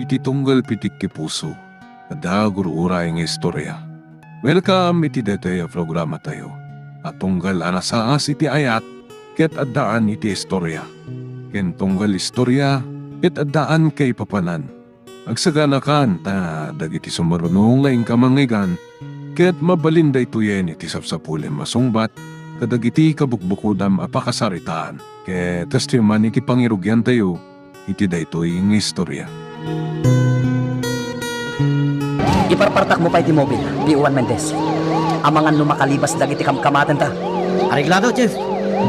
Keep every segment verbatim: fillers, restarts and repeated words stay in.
Iti tunggal pitik iti puso, adda gur-uray nga istorya. Welcome iti daytoy a programatayo a tunggal a nasaas iti ayat ket addaan iti istorya, ken tunggal istorya ket addaan kaipapanan. Agsaganakan ta dagiti sumaruno nga inka mangngeggan ket mabalin daytoyen iti sapsapulem a sungbat kadagiti kabukbukodam a pakasaritaan ket kastoy man iti pangirugiantayo iti daytoy nga istorya. Iparpartakmo pay ti mobil, P O one Mendez. Amangan no makalibas dagiti kamkamatenta. Areglado, Chief.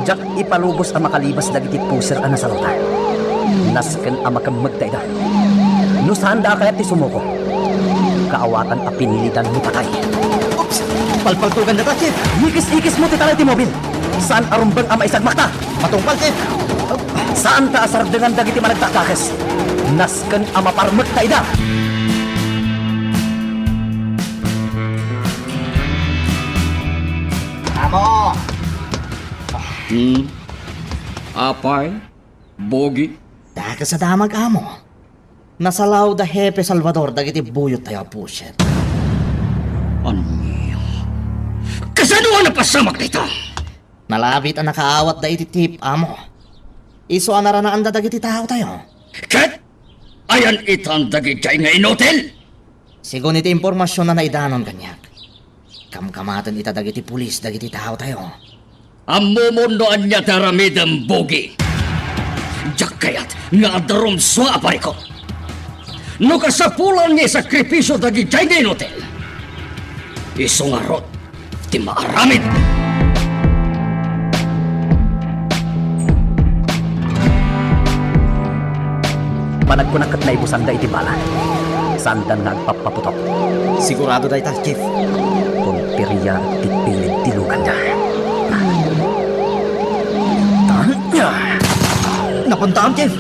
Diak ipalubos a makalibas dagiti puser a nasaluta. Nasken a makemmegta ida. No saanda a kayat ti sumuko, kaawatan a pinilidan no patay. Oops! Palpaltogandata, Chief. Ikis-ikismo ti taray ti mobil. Saan a rumbeng a maisagmakta. Matungpal, Chief. Saanta a sardengan dagiti managdakdakes. Nasken a maparmekta ida. Amo! Hmm? Apay? Bogi? Dakes a damag, Amo. Nasalaw da Hepe Salvador dagiti buyottayo a puser. Ania? Kasano a napasamak dayta? Nalabit a nakaawatda iti tip, Amo. Isu a naranaanda dagiti taotayo. Ket ayan-itan dagidiay nga inutil? Segun iti impormasion a naidanon kaniak, kamkamaten ita dagiti pulis dagiti taotayo. Ammomon no ania ti aramidem, Bogi. Diak kayat nga adda rumsua a parikut. No kasapulan nga isakripisio dagidiay nga inutil, isu ngarud ti maaramid. Panagkunak ket naibusanda iti bala. Saandan nga agpappaputok. Sigurado dayta, Chief. Konperia ti pilid ti luganda. Napuntaam, Chief.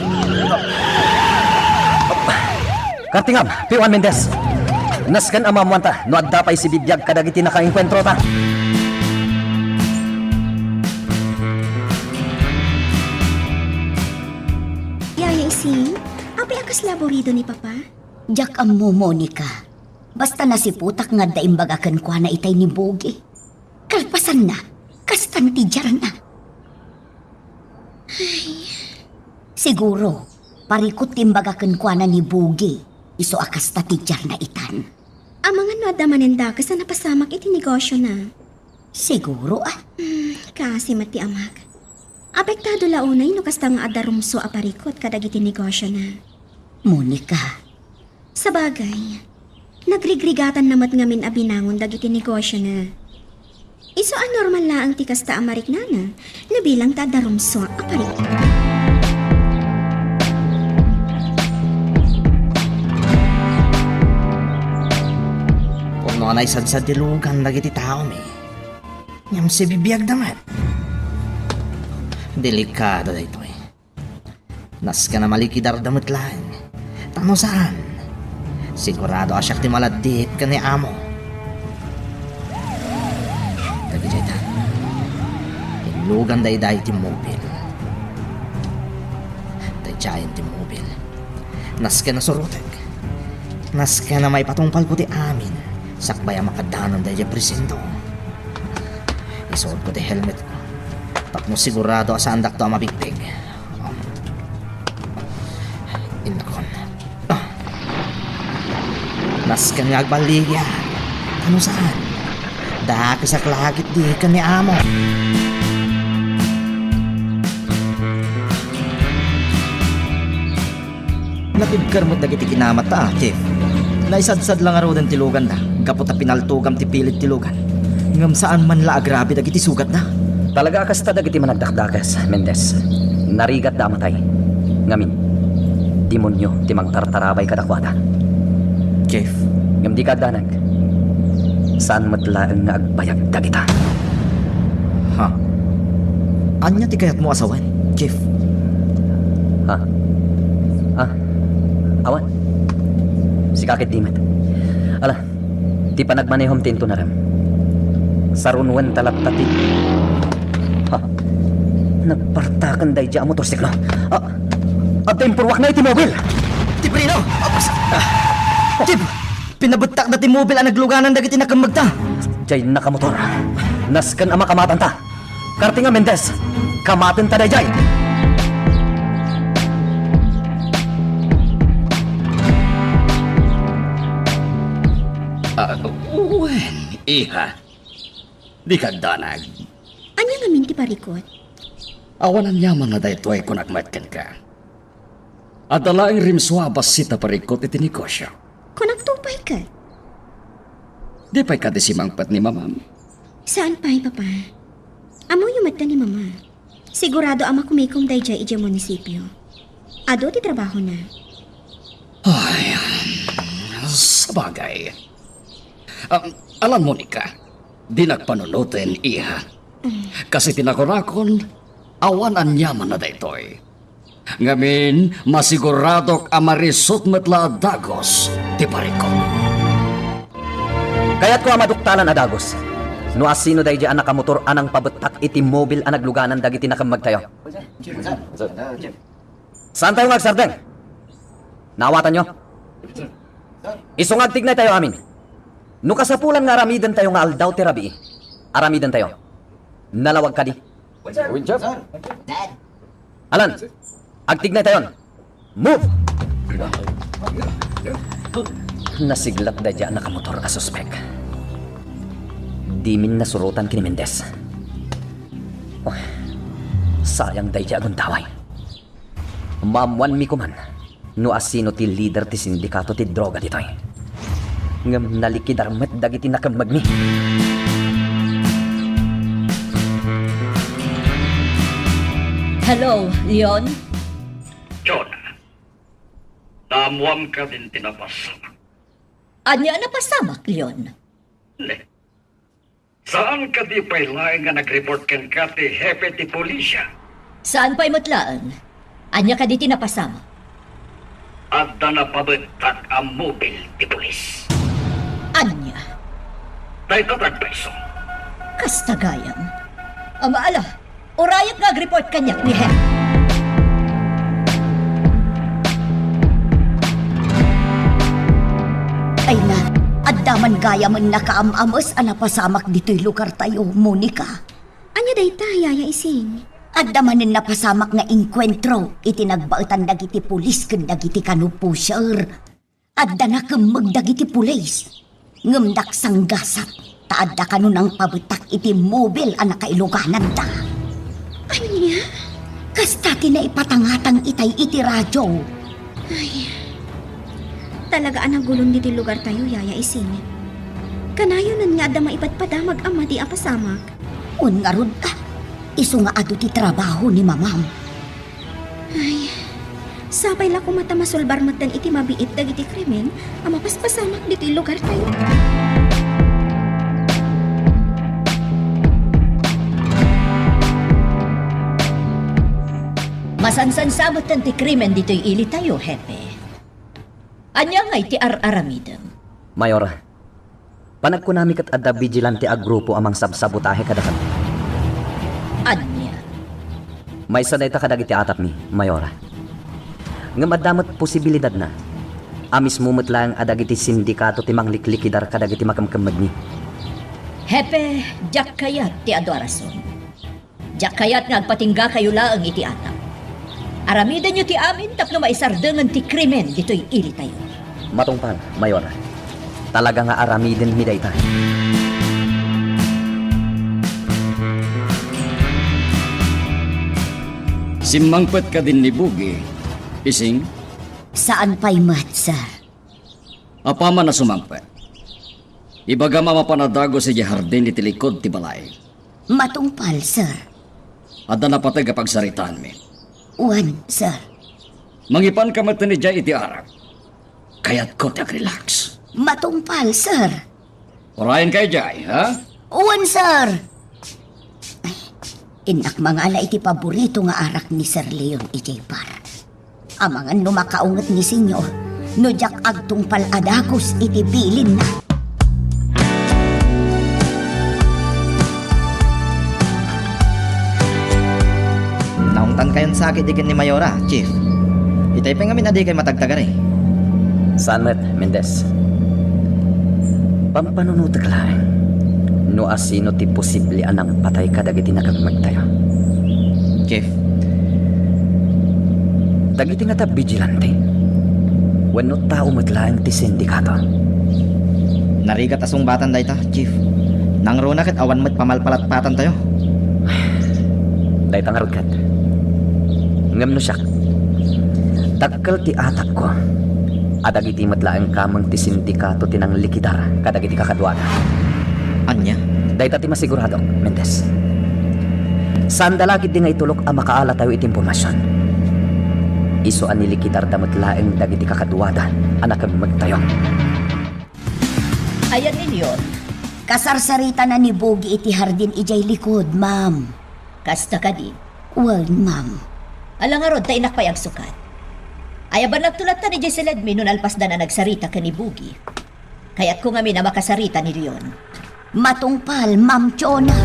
Kartingam, P O one Mendez. Nasken a maammoanta no adda pay sibibiag kadagiti nakaenkuentrota. Yaya Ising, apay a kasla aburido ni Papa? Diak ammo, Monica. Basta nasiputak nga adda imbaga kenkuana itay ni Bogi. Kalpasanna, kastan ti diarna. Ay. Siguro, parikut ti imbaga kenkuana ni Bogi, isu a kasta ti diarna itan. Amangan no adda manen dakes a napasamak iti negosiona. Siguro, ah. Hmm, kaasi met ti amak. Apektado la unay no kasta nga adda rumsua a parikut kadagiti negosiona. Monica, Sabagay, nagrigrigatanna met ngamin a binangon dagiti negosiona. Isu a normal laeng ti kasta a mariknana no bilang ta adda rumsua a parikut. Pudno a naisadsad ti lugan dagiti taomi. Ngem sibibiagda met. Delikado daytoy. Nasken a malikidarda met laeng. Ta no saan, sigurado a siak ti maladdit ken ni Amo. Dagiti dayta, inluganda ida iti mobil. Daydiayen ti mobil. Nasken a surotek. Nasken a maipatungpalko ti amin sakbay a makadanon daydiay presinto. Isuotko ti helmetko tapno sigurado a saandakto a mabigpig. Innakon. Ah. Nasken nga agballigian. Ano saan? Dakesak la ketdi ken ni Amo. Napibker met dagiti kinamatta, Chief. Naisadsad la ngaruden ti luganda gapu ta pinaltogam ti pilid ti lugan. Ngem saan man la agrabe dagiti sugatda. Talaga a kasta dagiti managdakdakes, Mendez. Narigatda a matay. Ngamin, demonio ti mangtartarabay kadakuada. Chief. Ngem dika agdanag. Saan met laeng nga agbayag dagita. Ha? Ania ti kayatmo a sawen, Chief? Ha? Ah, awan. Sika ketdi met. Ala, ti panagmanehom ti intunarem. Sarunoen ta latta ti, ha? Nagpartaken daydiay a motorsiklo. Ah, adda impurruakna iti mobil! Tibrino! Chief! Pinabettakda ti mobil a nagluganan dagiti nakemmegta. Jay nakamotor. Nasken a makamatanta. Kartinga Mendez, kamatenta dayjay. Ah, wen, iha. Dika agdanag. Ania ngamin ti parikut? Awan aniamanna daytoy, kunak met kenka. Adda laeng rimsua a bassit a parikut iti negosio. Kunakto pay ket. Di pay kadi simangpet ni Mamam? Saan pay, Papa. Ammoyo met ni Mama. Sigurado a makumikom dayjay idiay munisipio. Adu ti trabahona. Ay, sabagay. Um, alan, Monica, dinak panunoten, iha. Mm. Kas iti nakunakon, awan aniamanna daytoy. Ngamin, masiguradok a marisut met la a dagus ti parikut. Kayatko a maduktalan a dagus no asino daydi a nakamotor a nangpabettak iti mobil a nagluganan dagiti nakemmegtayo. Saantayo nga agsardeng? Naawatanyo? Isu nga agtignaytayo amin. No kasapulan nga aramidentayo nga aldaw ti rabii, aramidentayo. Nalawag kadi? Alan, agtignaytayon. Move! Nasiglat daydi a nakamotor a suspek. Dimin nasurotan ken ni Mendez. Oh, sayang daydi a gundaway. Maammoanmi koman no asino ti lider ti sindikato ti droga ditoy. Ngem nalikidar met dagiti nakemmegmi. Hello, Leon? Jonah, naammoam kadin ti napasamak? Ania a napasamak, Leon? Ne. Saan kadi pay laeng nga nag-report kenka ti hepe ti pulisya? Saan pay met laeng? Ania kadi ti napasamak? Adda napabettak a mobil ti pulis. Ania? Dayta ti agpayso. Kasta gayam. Ama, ala, urayek nga agreport kaniak ni Hepe. Ay na, adda man gayamen nakaam-ames a napasamak ditoy lugartayo, Monica. Ania dayta, Yaya Ising? Adda manen napasamak nga engkuentro iti nagbaetan dagiti pulis ken dagiti kano pusher. Adda nakemmeg dagiti pulis, ngem nagsanggasat ta adda kano nangpabettak iti mobil a nakailugananda. Ania? Kasta ti naipatangatang itay iti radio. Ay, talaga a nagulon ditoy lugartayo, Yaya Ising. Kanayonen nga adda maipadpadamag a madi a pasamak. Wen ngarud, ah, isu nga adu ti trabaho ni Mamam. Ay, sapay la koma ta masulbar metten iti mabiit dagiti krimen a mapaspasamak ditoy lugartayo. Masansansa metten ti krimen ditoy ilitayo, Hepe. Ania ngay ti ar-aramidem? Mayor, panagkunami ket adda vigilante a grupo a mangsabsabotahe kadakami. Ania? Maysa dayta kadagiti atapmi, Mayora. Ngem adda met posibilidadna a mismo met laeng a dagiti sindikato ti mangliklikidar kadagiti makemkemmegmi. Hepe, diak kayat ti adu a rason. Diak kayat nga agpatinggakayo laeng iti atap. Aramidenyo ti amin tapno maisardengen ti krimen ditoy ilitayo. Matungpal, Mayor. Talaga nga aramidenmi dayta. Simmangpet kadin ni Bugi, Ising? Saan pay met, sir. Apaman a sumangpet, ibagam a mapan a dagus idiay hardin iti likud ti balay. Matungpal, sir. Adda napateg a pagsaritaanmi. Wen, sir. Mangipanka met idiay iti arak. Kayatko ti agrelax. Matungpal, sir. Urayenka idiay, ha? Wen, sir. Ay, innak mangala iti paborito nga arak ni Sir Leon idiay bar. Amangan no makaunget ni Senyor no diak agtungpal a dagus iti bilinna. Naungtankayon sa ketdi ken ni Mayora, Chief. Itay pay ngamin a dikay matagtagari. Saan met, Mendez. Pampanunotek laeng no asino ti posible a nangpatay kadagiti nakemmegtayo. Chief. Dagiti ngata, bigilante wenno tao met laeng ti sindikato? Narigat a sungbatan dayta, Chief. Nangruna ket awan met pamalpalatpatantayo. Dayta ngarud ket. Ngem no siak, dakkel ti atagko a dagiti met laeng kameng ti sindikato ti nanglikidar kadagiti kakaduada. Ania? Dayta ti masiguradok, Mendez. Saanda la ketdi nga itulok a makaalatayo iti impormasion. Isu a nilikidarda met laeng dagiti kakaduada a nakemmegtayo. Ayan ni Leon. Kasarsaritana ni Bugi iti hardin idiay likod, ma'am. Kasta kadi? Wen, ma'am. Ala ngarud, ta innak pay agsukat. Ayabannakto lattan idiay siledmi no nalpasdan a nagsarita ken ni Bugi. Kayatko ngamin a makasarita ni Leon. Matungpal, Ma'am Chona.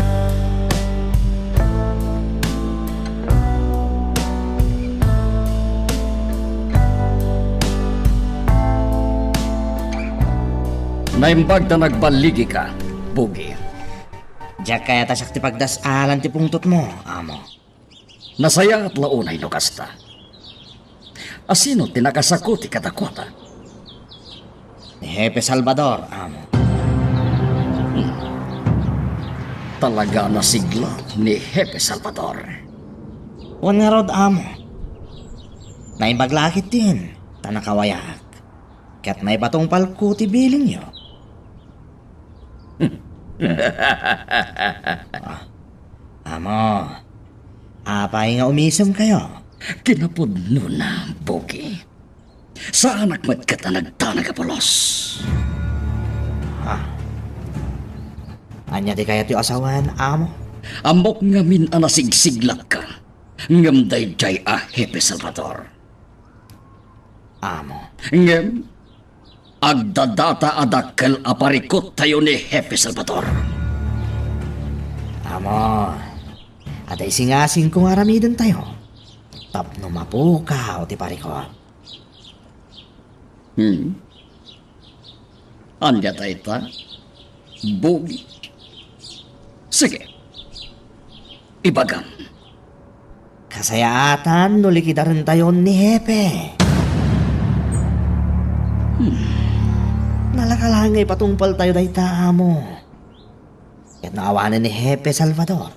Naimbag ta nagballigika, Bugi. Diak kayat a siak ti pagdas-alan ti pungtotmo, amo. Nasayaat la unay no kasta. Asino ti nakasako ti kadakuada? Ni Hepe Salvador, amo. Hmm. Talaga a nasiglat ni Hepe Salvador. Wen ngarud, amo. Naimbag la ketdin, ta nakawayak. Ket maipatungpalko ti bilingyo. Ah, amo, apay nga umisemkayo? Kinapudnona, Bugi. Saanak met ket a nagdanag a pulos. Ah. Ania ti kayatyo a sawen, amo? Ammok ngamin a nasigsiglatka, ngem daydiay a Hepe Salvador. Amo. Ngem, agdadata a dakkel a parikottayo ni Hepe Salvador. Amo, adda isingasingko nga aramidentayo tapno mapukaw ti parikot. Hmm? Ania dayta? Bugi. Sige. Ibagam. Kasayaatan no likidarentayon ni Hepe. Hmm. Nalaka laeng nga ipatungpaltayo dayta, amo. Ket no awanen ni Hepe Salvador,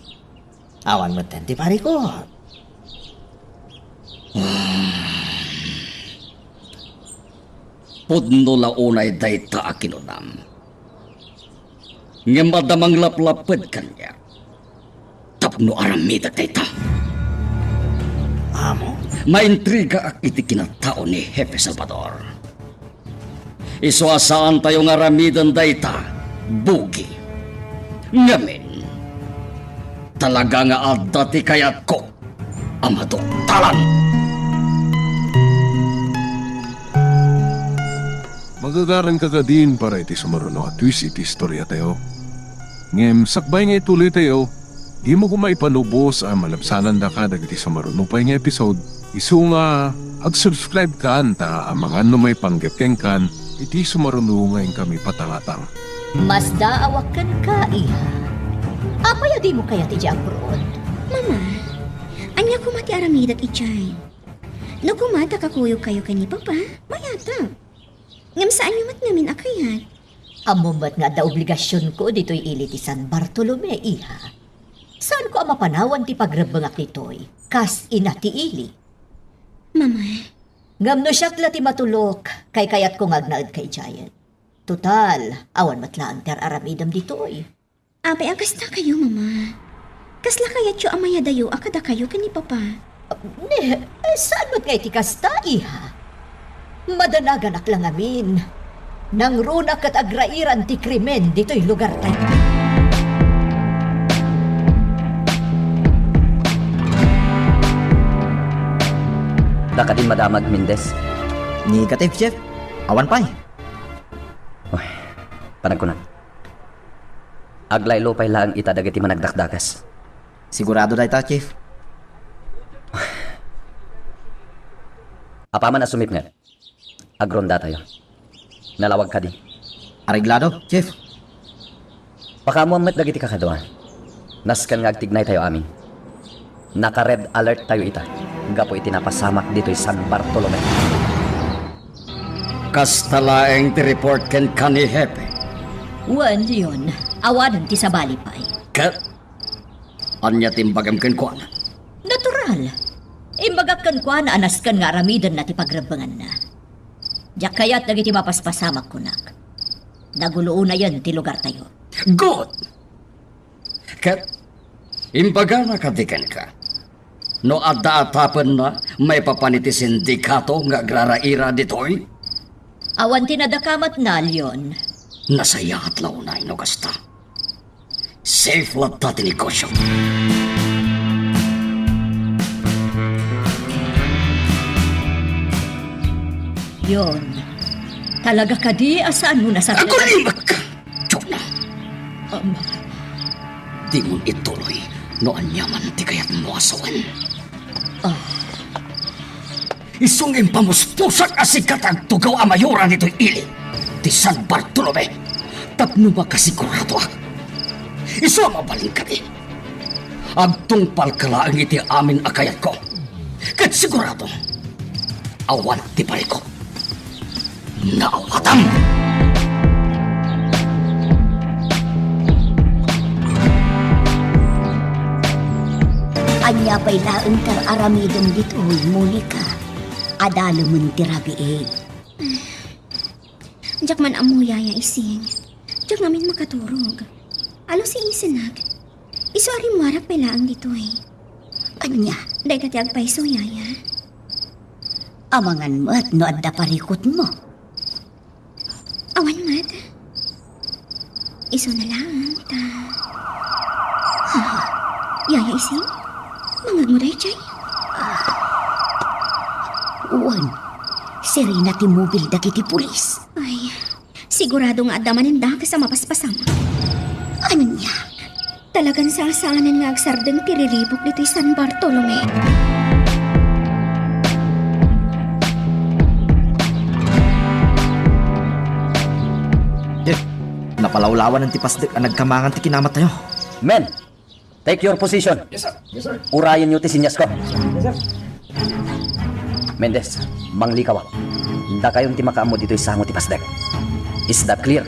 awan metten ti parikot. Pudno la unay dayta a kinunam. Ngem adda manglaplaped kaniak tapno aramidek dayta. Amo, maintrigaak iti kinatao ni Hepe Salvador. Isu a saantayo nga aramiden dayta, Bugi. Ngamin, talaga nga adda ti kayatko a maduktalan. Magagaranka kadin para iti sumaruno a twist iti istoriatayo. Ngem sakbay nga ituloytayo, dimo koma ipanubos a malabsanandaka dagiti sumaruno pay nga episode, isu nga ag-subscribe kan ta amangan no maipanggep kenkan iti sumaruno nga inkami patangatang. Masdaawak kenka, iha. Apay a dimo kayat idiay abroad? Mama, ania koma ti aramidek idiay? No koma ta kakuyogkayo ken ni Papa, mayatep. Ngem saanyo met ngamin a kayat. Ammom met nga adda obligasionko ditoy ili ti San Bartolome, iha. Saanko a mapanawan ti pagrebbengak ditoy, kas ina ti ili. Mama. Ngem no siak la ti matulok, kaykayatko nga agnaedka idiayen. Total, awan met laeng ti ar-aramidem ditoy. Apay a kastakayo, Mama? Kasla kayatyo a mayadayo a kadakayo ken ni Papa? Ne, eh, saan met nga iti kasta, iha? Madanaganak la ngamin. Nangruna ket agrairan ti krimen ditoy lugartayo. Dakadin madamag, Mendez? Negative, Chief. Awan pay. Uy, panagkunak. Aglaylo pay laeng ita dagiti managdakdakes. Sigurado dayta, Chief. Apaman a sumipnget, agrondatayo. Nalawag kadi? Areglado, Chief. Pakaammoam met dagiti kakadua. Nasken nga agtignaytayo amin. Naka-red alert tayo ita gapu iti napasamak ditoy San Bartolome. Kasta laeng ti report kenka ni Hepe. Wen, Leon, awanen ti sabali pay. Ket ania ti imbagam kenkuana? Natural. Imbagak kenkuana a nasken nga aramidenna ti pagrebbenganna. Diak kayat dagiti mapaspasamak kunak. Naguluonayen ti lugartayo. Good! Ket imbagana kadi kenka, no adda atapenna maipapan iti sindikato nga agraraira ditoy? Awan ti nadakamatna, Leon. Nasayaat la unay no kasta. Safe latta ti negosyo. Leon, talaga kadi a saanmo nasarita? Aggulimek! Jonah! Ama. Dimon ituloy no aniaman ti kayatmo a sawen. Ah. Isu nga impamuspusak a sika ti agtugaw a mayoran ditoy ili ti San Bartolome tapno makasiguradoak. Isu a mabalin kadi, agtungpalka laeng iti amin a kayatko. Ket sigurado, awan ti parikut. Naawatam! Ania pay laeng ti ar-aramidem ditoy, Monica? Adalemen ti rabii. Diak man ammo, Yaya Ising. Diak ngamin makaturog. Alusiisenak. Isu a rimmuarak pay laeng ditoy. Ania? Dayta ti agpayso, Yaya. Amangan met no adda parikutmo. Awan met. Isuna laeng ta. Ah, Yaya Ising? Mangngegmo daydiay? Wen, sirena ti mobil dagiti pulis. Ay, sigurado nga adda manen dakes a mapaspasamak. Ania? Talagan sasaanen nga agsardeng ti riribuk ditoy San Bartolome. Eh, napalawlawanen ti pasdek a nagkamangan ti kinamatayo. Men, take your position. Yes, sir. Yes, sir. Urayenyo ti senyas ko. Yes, sir. Mendez, manglikawak. Dakayon ti makaammo ditoy sango ti pasdek. Is that clear?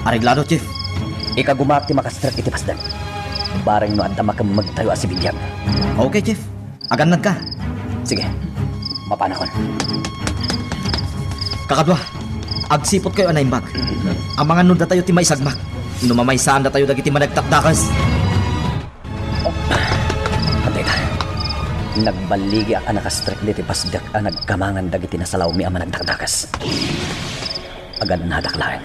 Areglado, Chief. Ikagumaak ti makastrek iti pasdek. Bareng no adda makemmegtayo a sibibiag. Okay, Chief. Agannadka. Sige. Mapanakon. Kakadua, agsiputkayo a naimbag. Amangan no datayo ti maisagmak. No mamaysaandatayo dagiti managdakdakes. Adda ita. Nagballigi a nakastrek ditoy pasdek a nagkamangan dagiti nasalawmi a managdakdakes. Agannadak laeng.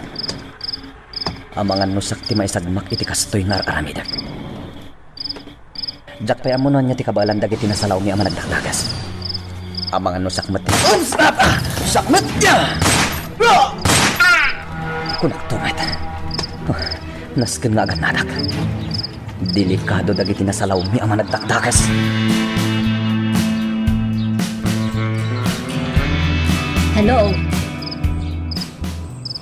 Amangan no siak ti maisagmak iti kastoy nga ar-aramidek. Diak pay ammo no ania ti kabaelan dagiti nasalawmi a managdakdakes. Amangan no siak met ti... Oops! Ah! Ah! Siak met! Ah! Ah! Kunakto met. Ah, nasken nga agannadak. Delikado dagiti nasalawmi a managdakdakes. Hello?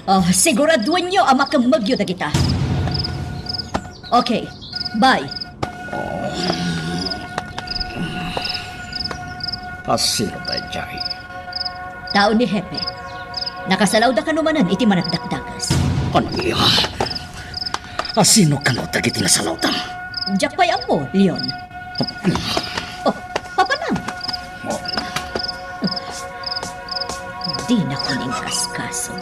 Oh, siguraduenyo a makemmegyo dagita. Okay, bye. Asino daydiay? Tao ni Hepe. Nakasalawda kano manen iti managdakdakes. Ania? Asino kano dagiti nasalawda? Diak pay ammo, Leon. Oh, papanam. Dinakon inkaskaso.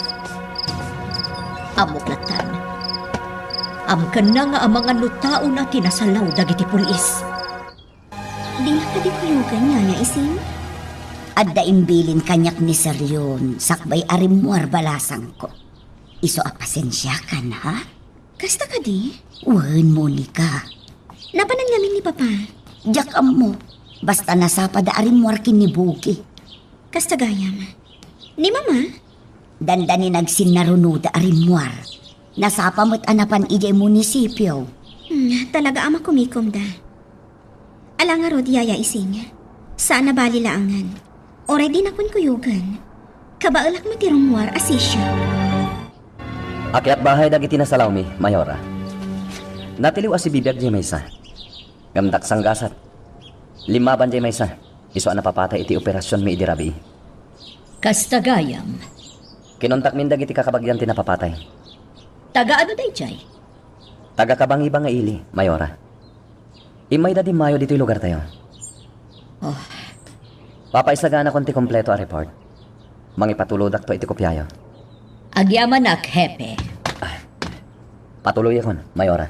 Ammok lattan. Amkenna nga amangan no taona ti nasalaw dagiti pulis. Dinak kadi kuyogan, Yaya Ising? Adda imbilin kaniak ni Sir Leon sakbay a rimmuar balasangko. Isu a pasensiakan, ha? Kasta kadi? Wen, Monica. Napanan ngamin ni Papa? Diak ammo. Basta nasapada a rimmuar ken ni Bugi. Kasta gayam. Ni Mama? Dandani nagsinnarunoda a rimmuar. Nasapa met a napan idiay munisipio. Hmm, talaga a makumikomda. Ala ngarud, Yaya Ising. Saan a bali laengen. Uray dinakon kuyogen. Kabaelak met ti rummuar a sisyo. Akyat bahay dagiti nasalawmi, Mayora. Natiliw a sibibiag diay maysa. Ngem daksanggasat. Limmaban diay maysa. Isu a napapatay iti operasionmi idi rabii. Kasta gayam. Kinuntakmin dagiti kakabagyan ti napapatay. Taga adu daydiay? Taga Kabangiba nga ili, Mayora. Immayda dimmayo ditoy lugartayo. Oh. Papaisaganakon ti kompleto a report. Mangipatulodakto iti kopiayo. Agyamanak, Hepe. Ah, patuloyakon, Mayora.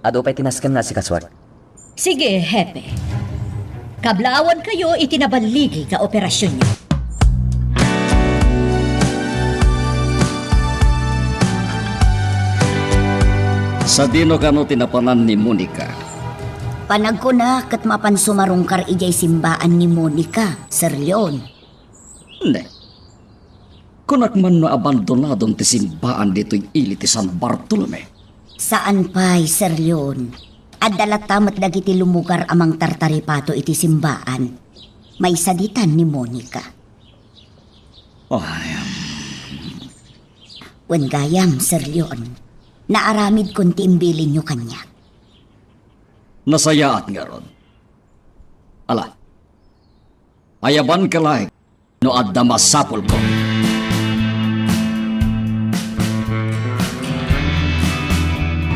Adu pay ti nasken nga asikasuak. Sige, Hepe. Kablaawankayo iti naballigi nga operasionyo. Sadino kano ti napanan ni Monica? Panagkuna ket mapan sumarungkar idiay simbaan ni Monica, Sir Leon. Ne. Kunak man no abandonadon ti simbaan ditoy ili ti San Bartolome. Saan pay, Sir Leon. Adda latta met dagiti lumugar a mangtartaripato iti simbaan. Maysa ditan ni Monica. Ay. Wen gayam, Sir Leon. Naaramidkon ti imbilinyo kaniak. Nasayaat ngarud. Ala. Ayabanka laeng no adda masapulko.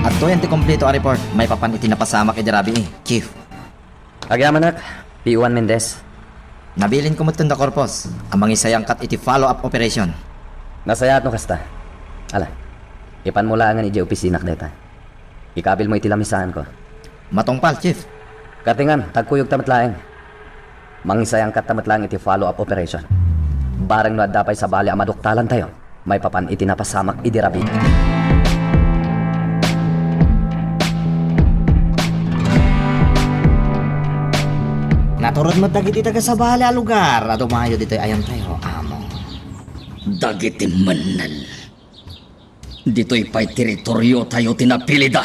Adtoyen ti kompleto a report maipapan iti napasamak idi rabii, Chief. Agyamanak, P O one Mendez. Nabilinko met ken da Corpus a mangisayangkat iti follow-up operation. Nasayaat no kasta. Ala, ipanmo laengen idiay opisinak dayta. Ikabilmo iti lamisaanko. Matungpal, Chief. Katingan, tagkuyogta met laeng. Mangisayangkatta met laeng iti follow-up operation. Bareng no adda pay sabali a maduktalantayo maipapan iti napasamak idi rabii. Naturod met dagiti taga-sabali a lugar a dumayo ditoy ayantayo, Amo. Dagiti mennen. Ditoy pay teritoriotayo ti napilida.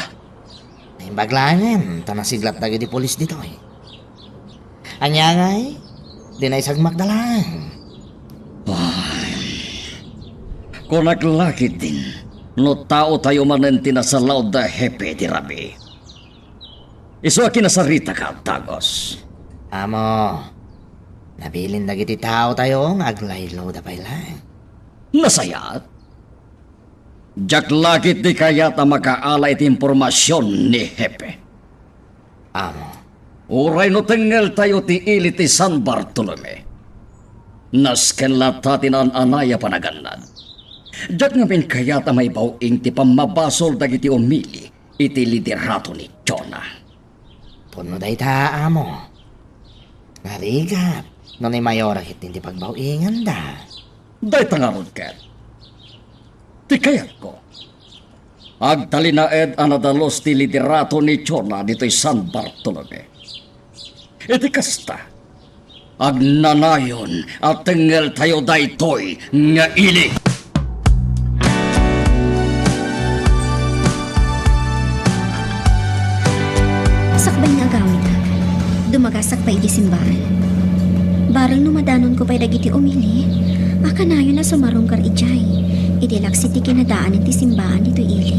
Naimbag laengen ta nasiglat dagiti pulis ditoy. Ania ngay, di naisagmakda laeng. Ay, kunak la ketdin, no taotayo manen ti nasalaw da Hepe di Rabi. Isu a kinasaritak a dagus. Amo, nabilin dagiti taotayo nga aglayloda pay laeng. Nasayaat? Diak la ketdi kayat a makaala iti impormasion ni Hepe. Amo. Uray no tengngeltayo ti ili ti San Bartolome, nasken latta ti naan-anay a panagannad. Diak ngamin kayat a maibaw-ing ti pammabasol dagiti umili iti liderato ni Jonah. Pudno dayta, Amo. Narigat no ni Mayora ketdin ti pagbaw-inganda. Dayta ngarud ket ti kayatko. Agtalinaed a nadalus ti liderato ni Jonah ditoy San Bartolome. Iti kasta, agnanayon a tengngeltayo daytoy nga ili. Sakbay nga agawidak, dumagasak pay idiay simbaan. Bareng no madanonko pay dagiti umili a kanayon a sumarungkar idiay, idi laksi ti kinadaanen ti simbaan ditoy ili.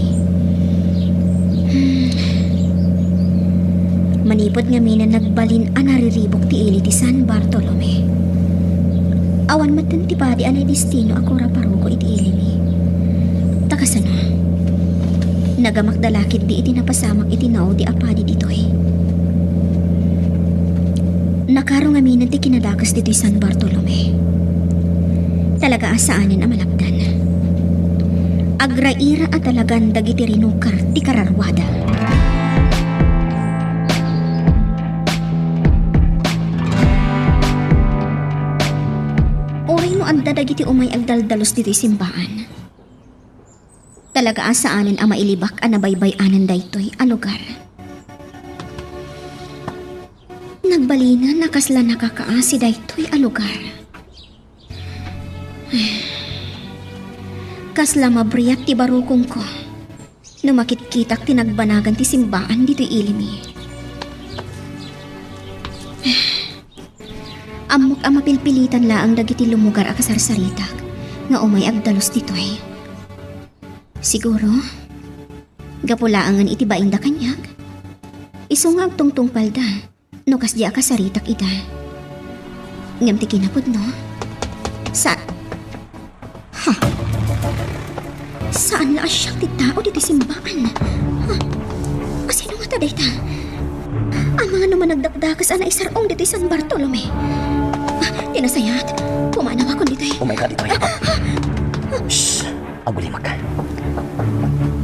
Hmm. Manipud ngamin a nagbalin a nariribuk ti ili ti San Bartolome. Awan metten ti padi a naidestino a kuraparuko iti ilimi. Ta kasano? Nagamakda la ketdi iti napasamak iti naudi a padi ditoy. Nakaro ngamin ti kinadakes ditoy San Bartolome. Talaga a saanen a malapdan. Agraira a talagan dagiti rinukar ti kararwada. Uray no adda dagiti umay agdaldalus ditoy simbaan, talaga a saanen a mailibak a nabaybay-anan daytoy a lugar. Nagbalinen a kasla nakakaasi daytoy a lugar. Kasla mabriak ti barukongko no makitkitak ti nagbanagan ti simbaan ditoy ilimi. Ammok a mapilpilitan laeng dagiti lumugar a kasarsaritak nga umay agdalus ditoy. Siguro, gapu laengen iti bainda kaniak. Isu nga agtungtungpalda no kasdi a kasaritak ida. Ngem ti kinapudno, sa-, ha? Saan la a siak ti tao ditoy simbaan. Ha? Asino ngata dayta? Amangan no managdakdakes a naisar-ong ditoy San Bartolome. Ah, ti nasayaat, pumanawakon ditoy. Umayka ditoy. Shh! Agulimek.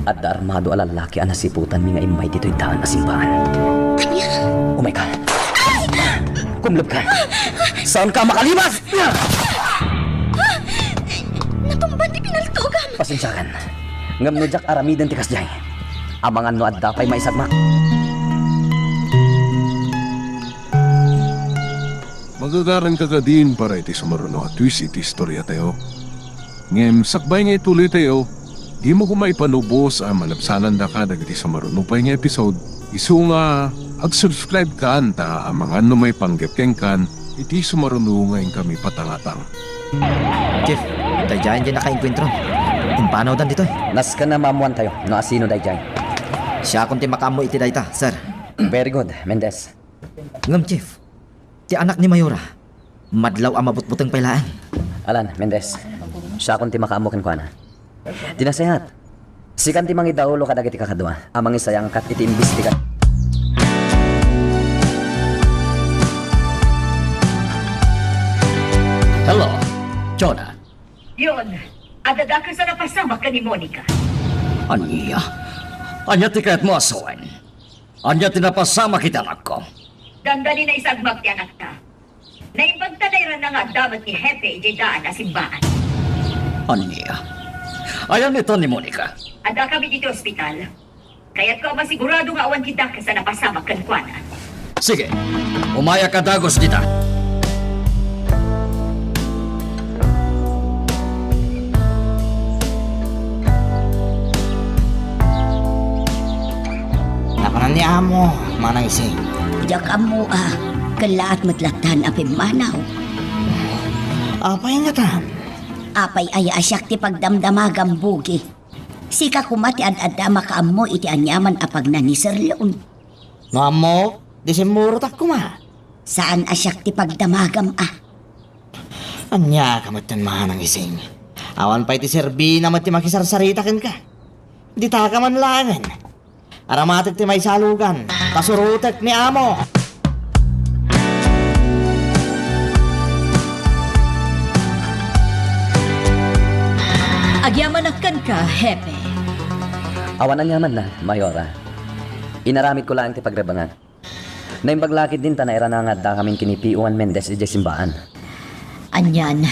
Adda armado a lallaki a nasiputanmi nga immay ditoy daan a simbaan. Ania? Umayka. Kumlebka. Saanka a makalimas! Natumban ti pinaltogam! Pasensiakan. Ngem no diak aramiden ti kasdiay, amangan no adda pay maisagmak. Magagaranka kadin para iti sumaruno a twist iti istoriatayo. Ngem sakbay nga ituloytayo, dimo koma ipanubos a malabsanandaka dagiti sumaruno pay nga episode. Isu nga, ag-subscribe kan ta amangan no maipanggep kenkan iti sumaruno nga inkami patangatang. Chief, daydiayen ti nakaenkuentro. Impanawdan ditoy. Nasken a maammoantayo no asino daydiay. Siakon ti makaammo iti dayta, sir. Very good, Mendez. Ngem, Chief, ti anak ni Mayora, madlaw a mabutbuteng pay laeng. Alan, Mendez, siakon ti makaammo kenkuana. Ti nasayaat, sikan ti mangidaulo kadagiti kakadua a mangisayangkat iti imbestiga-. Hello, Jonah. Leon, adda dakes a napasamak ken ni Monica. Ania? Ania ti kayatmo a sawen? Ania ti napasamak iti anakko? Dandani naisagmak ti anakta. Naimbagta nairana nga adda met ni Hepe idiay daan a simbaan. Ania? Ayan ita ni Monica? Adda kami ditoy ospital. Kayatko a masigurado nga awan ti dakes a napasamak kenkuana. Sige, umayak a dagus dita. Napanan ni Amo, Manang Ising. Diak ammo a, kellaat met lattan a pimmanaw. Apay ngatan? Apay aya a siak ti pagdamdamagam, Bugi? Sika koma ti ad-adda makaammo iti aniaman a pagna ni Sir Leon. No ammok, di simmurotak koma. Saan a siak ti pagdamagam a. Ania ka metten, Manang Ising? Awan pay ti serbina met ti makisarsarita kenka. Ditaka man laengen. Aramatek ti maisalugan, ta surotek ni Amo. Agyamanak kenka, Hepe. Awan aniamanna, Mayora. Inaramidko laeng ti pagrebengak. Naimbag la ketdin ta nairana nga addakamin ken ni Pio ken Mendez idiay simbaan. Anian,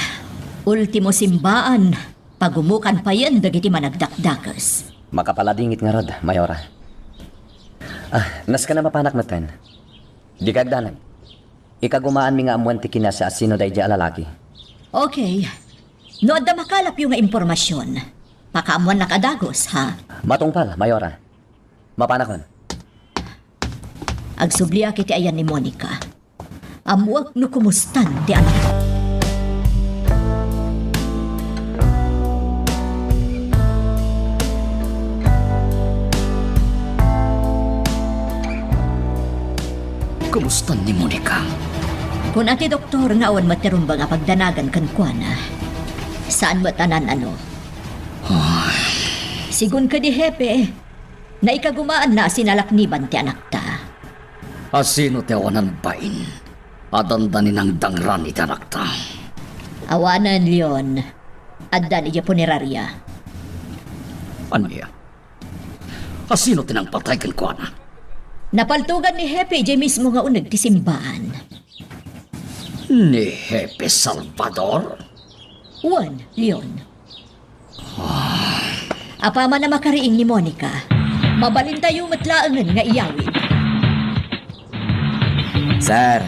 ultimo simbaan, pagumokan payen dagiti managdakdakes. Makapaladingit ngarud, Mayora. Ah, nasken a mapanak metten. Dika agdanag. Ikagumaanmi nga ammoen ti kinasiasino daydiay a lalaki. Okay. No adda makalapyo nga impormasion, pakaammoannak a dagus, ha? Matungpal, Mayora. Mapanakon. Agsubliak iti ayan ni Monica. Ammoek no kumustan ti anak. Kumustan ni Monica? Kuna ti doktor nga awan met ti rumbeng a pagdanagan kenkuana. Saan met a nan-ano. Sigun kadi, Hepe, naikagumaanna a sinalakniban ti anakta. Asino ti awanan bain a dandani nangdangran iti anakta? Awanen, Leon. Addan idiay puneraria. Ania? Asino ti nangpatay kenkuana? Napaltogan ni Hepe idiay mismo nga uneg ti simbaan. Ni Hepe Salvador? Wen, Leon. Apaman a makariing ni Monica, mabalintayo met laengen nga iyawid. Sir,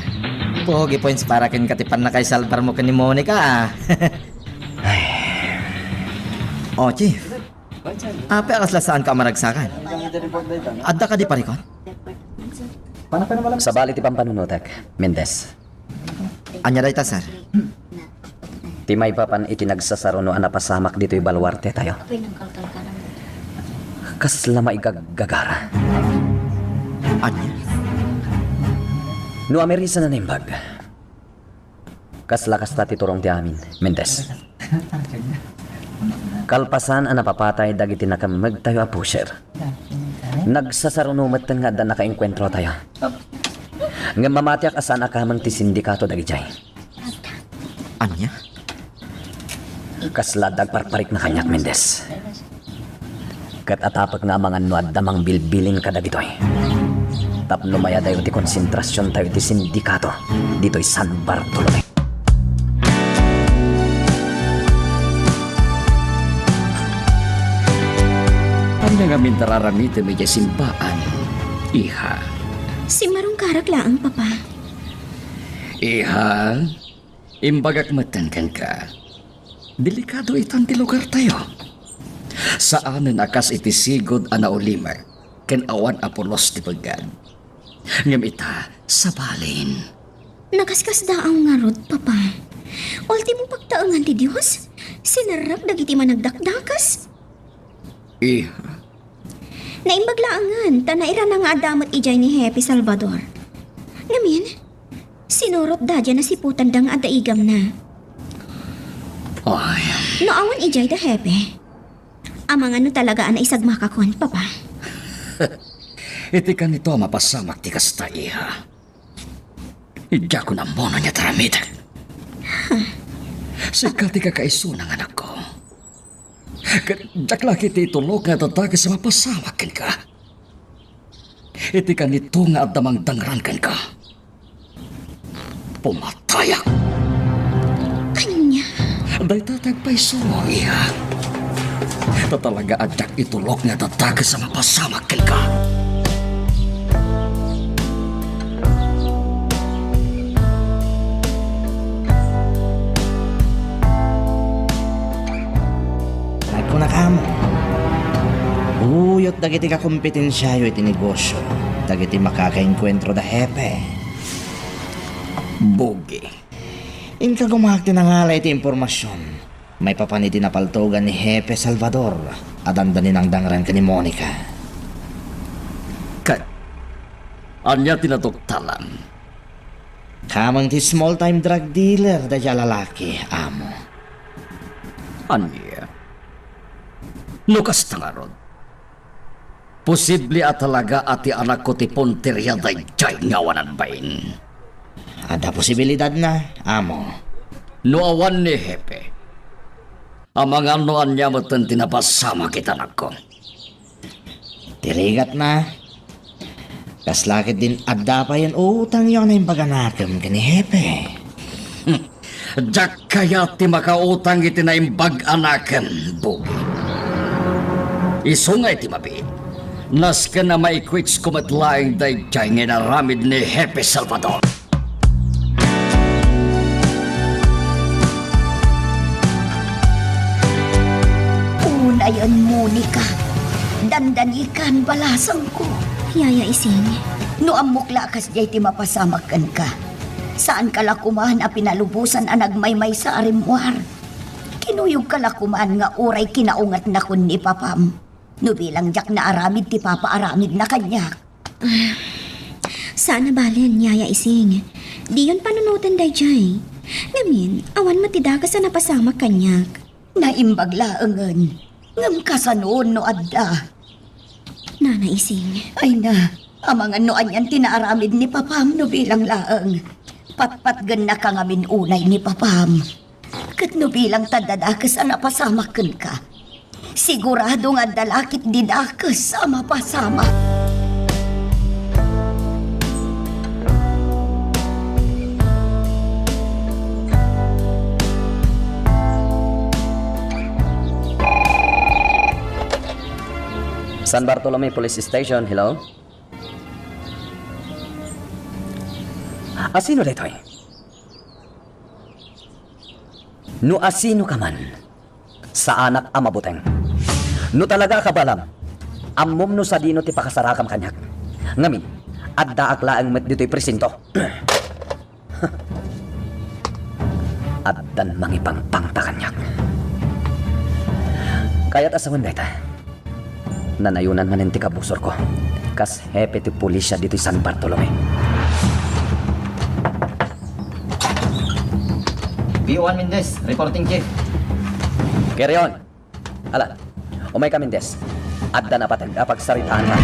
pugi points para kenka ti pannakaisalbarmo ken ni Monica, ah. Ay. Oh, Chief. Apay a kasla saanka a maragsakan? Adda kadi parikut? Sabali ti pampanunotek, Mendez. Ania dayta, sir? Ti maipapan iti nagsasaruno a napasamak ditoy baluartetayo. Kasla maigaggagara. Ania? No amerisen a naimbag, kasla kasta ti turong ti amin, Mendez. Kalpasan a napapatay dagiti nakemmegtayo a pusher, nagsasaruno metten nga adda nakaenkuentrotayo. Ngem mamatiak a saan a kameng ti sindikato dagidiay. Ania? Kasla adda agparparikna kaniak, Mendez. Ket atapek nga amangan no adda mangbilbilin kadagitoy tapno mayadayo ti konsentrasiontayo iti sindikato ditoy San Bartolome. Ania ngamin ti ar-aramitem idiay simbaan, iha? Simmarungkarak laeng, Papa. Iha, imbagak metten kenka. Delikado itan ti lugartayo. Saanen a kas iti sigud a naulimek ken awan a pulos ti peggad. Ngem ita, sabalen. Nakaskasdaaw ngarud, Papa. Ultimo pagtaengan ti Dios, sinerrek dagiti managdakdakes. Iha, Naimbag laengen ta nairana nga adda met idiay ni Hepe Salvador. Ngamin, sinurotda diay nasiputanda nga adda igamna. Ay. No awan idiay da Hepe, amangan no talaga a naisagmakakon, Papa. Iti kanito a mapasamak ti kasta, iha. Diakon ammo no ania ti aramidek. Sika ti kakaisuna nga anakko. Ket diak la ketdi itulok nga adda dakes a mapasamak kenka. Iti kanito nga adda mangdangran kenka, pumatayak. Ania? Dayta ti agpayso, iha. Ta talaga a diak itulok nga adda dakes a mapasamak kenka. Agkunakam, uyot dagiti kakompetensiayo iti negosio dagiti makakaenkuentro da Hepe. Bugi. Inka gumaak ti nangala iti impormasion maipapan iti napaltogan ni Hepe Salvador a dandani nangdangran ken ni Monica. Ket ania ti naduktalam? Kameng ti small-time drug dealer daydiay a lalaki, amo. Ania? No kasta ngarud, posible a talaga a ti anakko ti punteria daydiay nga awanan bain. Adda posibilidadna, amo. No awan ni Hepe, amangan no ania metten ti napasamak iti anakko. Ti rigatna, kasla ketdin adda payen utangyo a naimbag a nakem ken ni Hepe. Diak kayat ti makautang iti naimbag a nakem, Bugi. Isu nga iti mabiit, nasken a maikuitsko met laeng daydiay nga inaramid ni Hepe Salvador. Unayen, Monica, dandanikan, balasengko. Yaya Ising. No ammok la a kasdiay ti mapasamak kenka, saanka la koman a pinalubosan a nagmaymaysa a rimmuar. Kinuyogka la koman nga uray kinaungetnakon ni papam. No bilang diak naaramid ti papaaramidna kaniak. Ah, saan a balen, Yaya Ising. Diyon panunoten daydiay. Ngamin, awan met ti dakes a napasamak kaniak. Naimbag laengen. Ngem kasano no adda? Nana Ising. Ay na, amangan no anian ti naaramid ni papam no bilang laeng. Patpatgennaka ngamin unay ni papam. Ket no bilang ta adda dakes a napasamak kenka, sigurado nga adda la ketdi dakes a mapasamak. San Bartolome Police Station, hello? Asino daytoy? No asino ka man, saanak a mabuteng. No talaga a kabaelam, ammom no sadino ti pakasarakam kaniak. Ngamin, addaak laeng met ditoy presinto. Addan mangipangpangta kaniak. Kayat a sawen dayta. Nanayonan manen ti kabusorko kas hepe ti pulisya ditoy San Bartolome. P O one Mendez, reporting, Chief. Carry on. Ala, umayka, Mendez. Adda napateg a pagsaritaanka.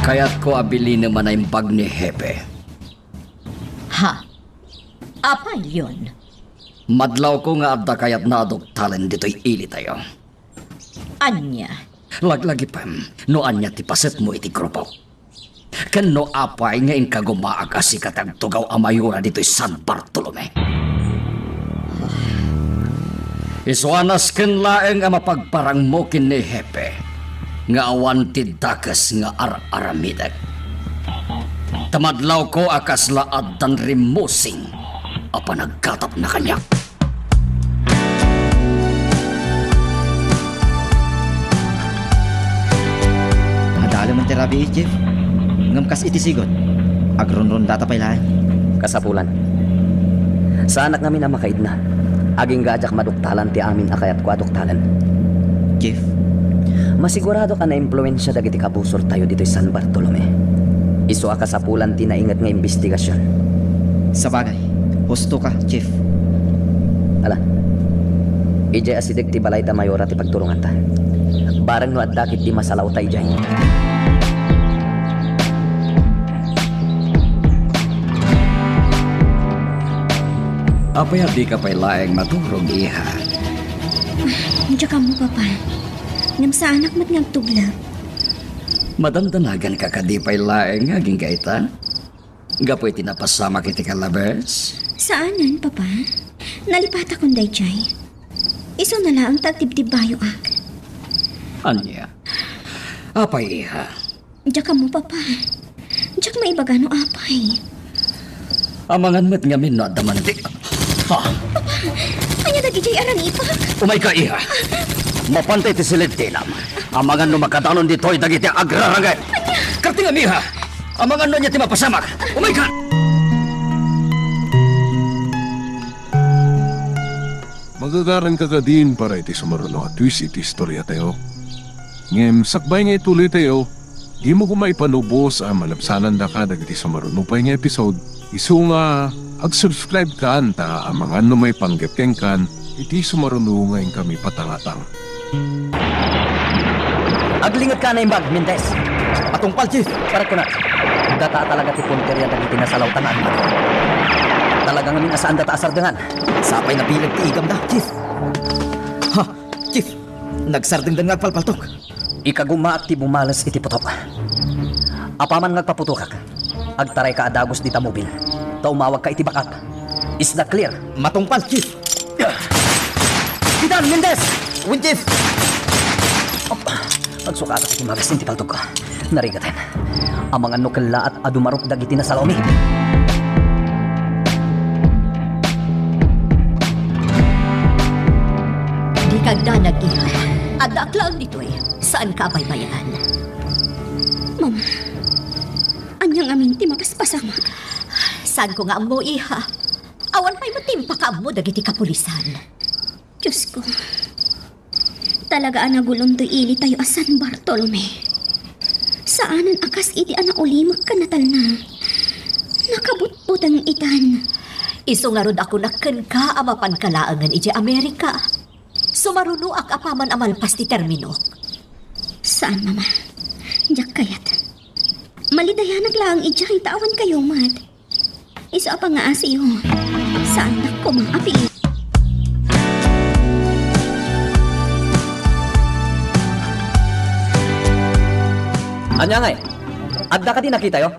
Kayatko a bilinem a naimbag ni Hepe. Ha? Apay, Leon? Madlawko nga adda kayatna a duktalen ditoy ilitayo. Ania? Laglagipem no ania ti pasetmo iti grupo. Ken no apay nga inkagumaak a sika ti agtugaw a mayora ditoy San Bartolome. Isu a nasken laeng a mapagparangmo ken ni Hepe nga awan ti dakes nga ar-aramidek. Ta madlawko a kasla addan rimmusing a panaggatapna kaniak. Adalemen ti rabii, Chief. Ngem kas iti sigud, agrunrundata pay laeng. Kasapulan. Saanak ngamin a makaidna. Agingga a diak maduktalan ti amin a kayatko a duktalen. Chief. Masiguradok a naimpluensia dagiti kabusortayo ditoy San Bartolome. Isu a kasapulan ti nainget nga imbestigasion. Sabagay, husto ka, Chief. Ala, idiay asideg ti balay da Mayora ti pagturonganta. Bareng no adda ketdi masalawta idiay. Apay a dika pay laeng maturog, iha? Diak ammo, Papa. Ngem saanak met nga agtugleg. Madandanaganka kadi pay laeng nga agingga ita? Gapu iti napasamak iti kalabes? Saanen, Papa. Nalipatakon daydiay. Isuna laeng ta agdibdibbayoak. Ania? Apay, iha? Diak ammo, Papa. Diak maibaga no apay. Amangan met ngamin no adda mandi. Ha? Papa, ania dagidiay a rangipak? Umayka, iha. Mapanta iti siled ti inam. Amangan no makadanon ditoy dagiti agrarangay. Kartingam, iha. Amangan no ania ti mapasamak. Umayka. Magagaranka kadin para iti sumaruno a twist iti istoriatayo. Ngem sakbay nga ituloytayo, dimo koma ipanubos a malabsanandaka dagiti sumaruno pay nga episode, isu nga ag-subscribe kan ta amangan no maipanggep kenkan iti sumaruno nga inkami patangatang. Aglingetka a naimbag, Mendez. Matungpal, Chief. Parekkunak, data talaga ti punteria dagiti nasalawta nga armado. Talaga ngamin a saandata a sardengan. Sapay nabileg ti igamda, Chief. Ha? Chief, nagsardengdan nga agpalpaltok. Ikagumaak ti bumales iti putok. Apaman nga agpaputokak, agtarayka a dagus dita mobil, ta umawagka iti backup. Is that clear? Matungpal, Chief. Kapitan Mendez! Wen, Chief! Op, agsukatak iti magasin ti paltogko. Narigaten. Amangan no kellaat a dumarup dagiti nasalawmi. Dika agdanag, iha. Addaak laeng ditoy. Saanka a baybay-an. Mama, ania ngamin ti mapaspasamak? Saanko nga ammo, iha. Awan pay met ti impakaammo dagiti kapulisan. Diosko, talaga a nagulon toy ilitayo a San Bartolome. Saanen a kas idi a naulimek ken natalna. Nakabutbuteng itan. Isu ngarud a kunak kenka a mapanka laengen idiay Amerika. Sumarunoak apaman a malpas ti terminok. Saan, Mama. Diak kayat. Malidayanak laeng idiay ta awan kayo met. Isu a pangaasiyo. Saandak koma a pili. Ania ngay? Adda kadi nakitayo?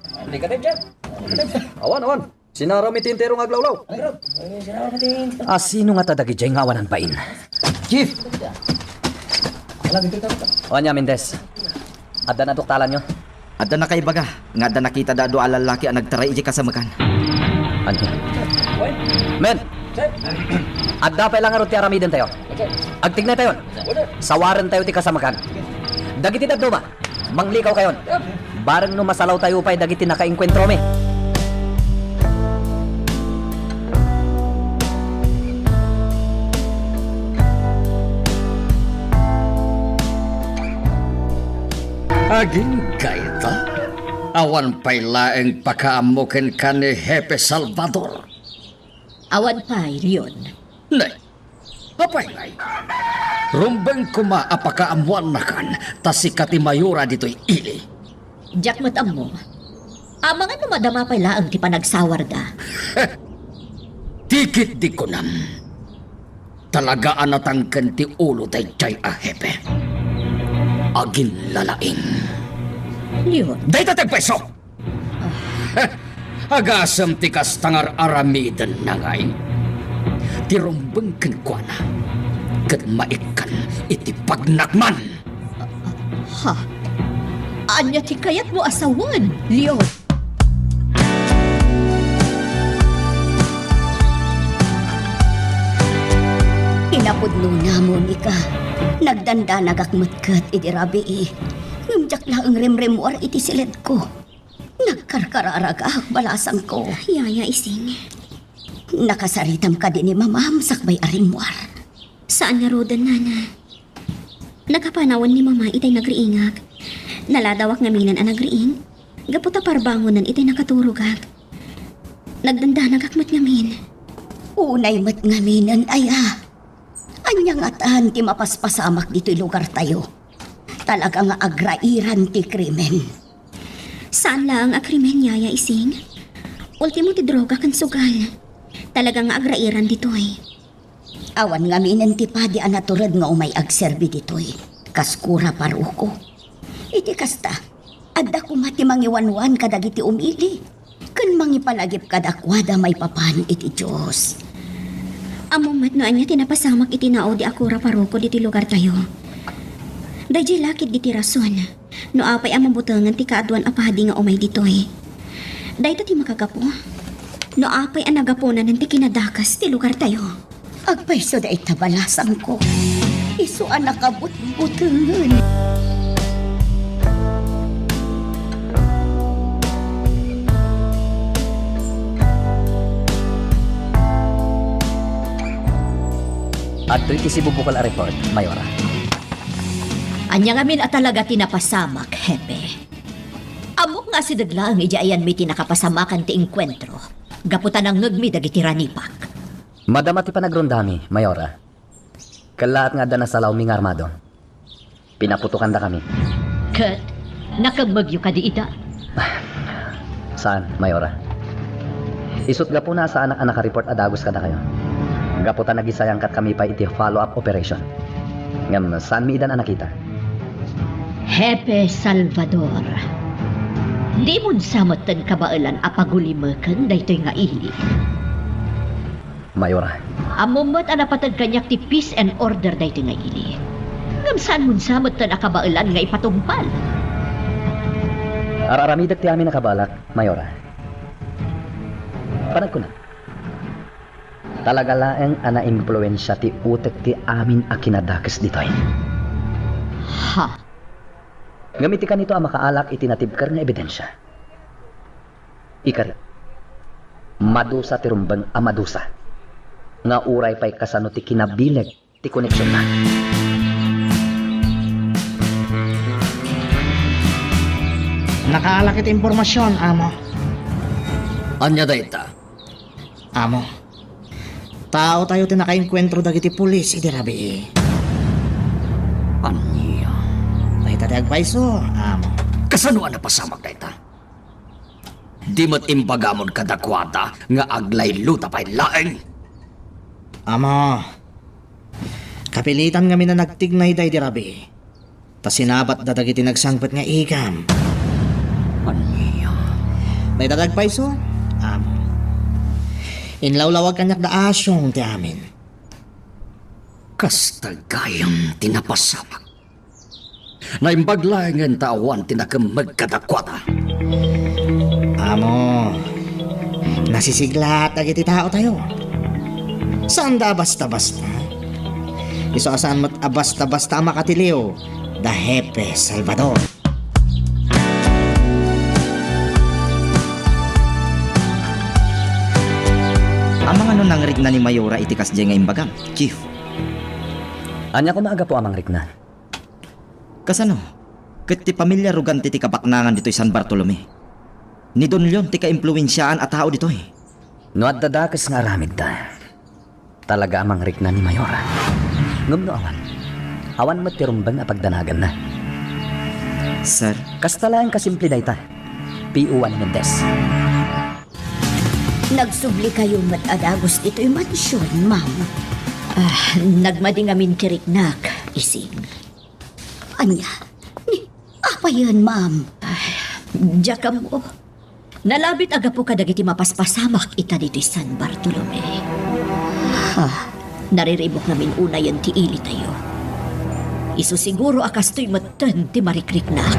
Awan, awan. Sinarami ti entero nga aglawlaw. A, sino ngata dagidiay nga awanan bain? Chief! O, ania, Mendez? Adda naduktalanyo? Adda nakaibaga nga adda nakitada a dua a lallaki a nagtaray idiay kasamekan. Ania? Men! Adda pay la ngarud ti aramidentayo. Agtignaytayon. Sawarentayo ti kasamekan. Dagiti dadduma, manglikawkayon. Bareng no masalawtayo pay dagiti nakaenkuentromi. Agingga ita? Awan pay laeng pakaammo kenka ni Hepe Salvador? Awan pay, Leon. Ne, apay ngay? Rumbeng koma a pakaammoannakan ta sika ti mayora ditoy ili. Diak met ammo. Amangan no madama pay laeng ti panagsawarda. Tikit di kunam. Talaga a natangken ti ulo daydiay a hepe. Aginlalaing. Leon. Dayta ti agpayso! Agasem ti kasta nga ar-aramidenna ngay. Ti rumbeng kenkuana, ket maikkan iti pagnakman. Ha? Ania ti kayatmo a sawen, Leon? Kinapudnona, Monica. Nagdandanagak met ket idi rabii. Ngem diak laeng rimrimmuar iti siledko. Nagkarkararagak, balasangko. Yaya Ising. Nakasaritam kadi ni Mamam sakbay a rimmuar? Saan ngaruden, Nana. Nakapanawan ni Mama itay nagriingak. Naladawak ngaminen a nagriing. Gapu ta parbangonen itay nakaturogak. Nagdandanagak met ngamin. Unay met ngaminen, aya. Ania ngatan ti mapaspasamak ditoy lugartayo? Talaga nga agrairan ti krimen. Saan laeng a krimen, Yaya Ising. Ultimo ti droga ken sugal. Talaga nga agrairan ditoy. Awan ngaminen ti padi a natured nga umay agserbi ditoy, kas kura paroko. Iti kasta, adda koma ti mangiwanwan kadagiti umili, ken mangipalagip kadakuada maipapan iti Dios. Ammom met no ania ti napasamak iti naudi a kura paroko ditoy lugartayo. Daydiay la ketdi ti rason no apay a mabutengen ti kaaduan a padi nga umay ditoy. Dayta ti makagapu no apay a nagapunanen ti kinadakes ti lugartayo. Agpayso dayta, balasangko. Isu a nakabutbutengen. Adtoy ti sibubukol a report, Mayora. Ania ngamin a talaga ti napasamak, Hepe? Ammok nga asideg laeng idi ayanmi ti nakapasamakan ti engkuentro, gapu ta nangngegmi dagiti ranipak. Madama ti panagrondami, Mayora. Kellaat nga adda nasalawmi nga armado. Pinaputokandakami. Ket nakemmegyo kadi ida? Saan, Mayora. Isut' gapuna a saanak a nakareport a dagus kadakayo. Gapu ta nagisayangkatkami pay iti follow-up operation. Ngem saanmi idan a nakita. Hepe Salvador, dimon sa metten kabaelan a pagulimeken daytoy nga ili. Mayora. Ammom met a napated kaniak ti peace and order daytoy nga ili. Ngem saanmon sa metten a kabaelan nga ipatungpal. Ar-aramidek ti amin a kabaelak, Mayora. Panagkunak, talaga laeng a naimpluensia ti utek ti amin a kinadakes ditoy. Ha? Ngem iti kanito a makaalak iti natibker nga ebidensia. Ikari, madusa ti rumbeng a madusa nga uray pay kasano ti kinabileg ti koneksionna. Nakaalak iti impormasion, Amo. Ania dayta? Amo, taotayo ti nakaenkuentro dagiti pulis idi rabii. Ania? Dayta ti agpayso, Amo. Kasano a napasamak dayta? Di met imbagamon kadakuada nga aglaylota pay laeng? Amo, kapilitan ngamin a nagtignay daydi rabii. Ta sinabatda dagiti nagsangpet nga igam. Ania? Dayta ti agpayso, Amo. Inlawlawag kaniak da Asyong ti amin. Kasta gayam ti napasamak. Naimbag laengen ta awan ti nakemmeg kadakuada. Amo, nasisiglat dagiti taotayo. Saanda a basta-basta. Isu a saan met a basta-basta a makatiliw da Hepe Salvador. Amangan no nangrikna ni Mayora iti kasdiay nga imbagam, Chief? Ania koma a gapu a mangrikna? Kasano? ket ti pamilia Rugante ti kabaknangan ditoy San Bartolome. Ni Don Leon ti kaimpluensiaan a tao ditoy. No adda dakes nga aramidda, talaga a mangrikna ni Mayor. Ngem no awan, awan met ti rumbeng a pagdanaganna. Sir? Kasta laeng kasimple dayta, P O one Mendez. Nagsublikayo met a dagus ditoy mansion, ma'am. Ah, nagmadi ngamin ti riknak, Ising. Ania? Ni, apayen, ma'am? Ay, diak ammo. Nalabit a gapu kadagiti mapaspasamak ita ditoy San Bartolome. Ha, nariribuk ngamin unayen ti ilitayo. Isu siguro a kastoy metten ti marikriknak.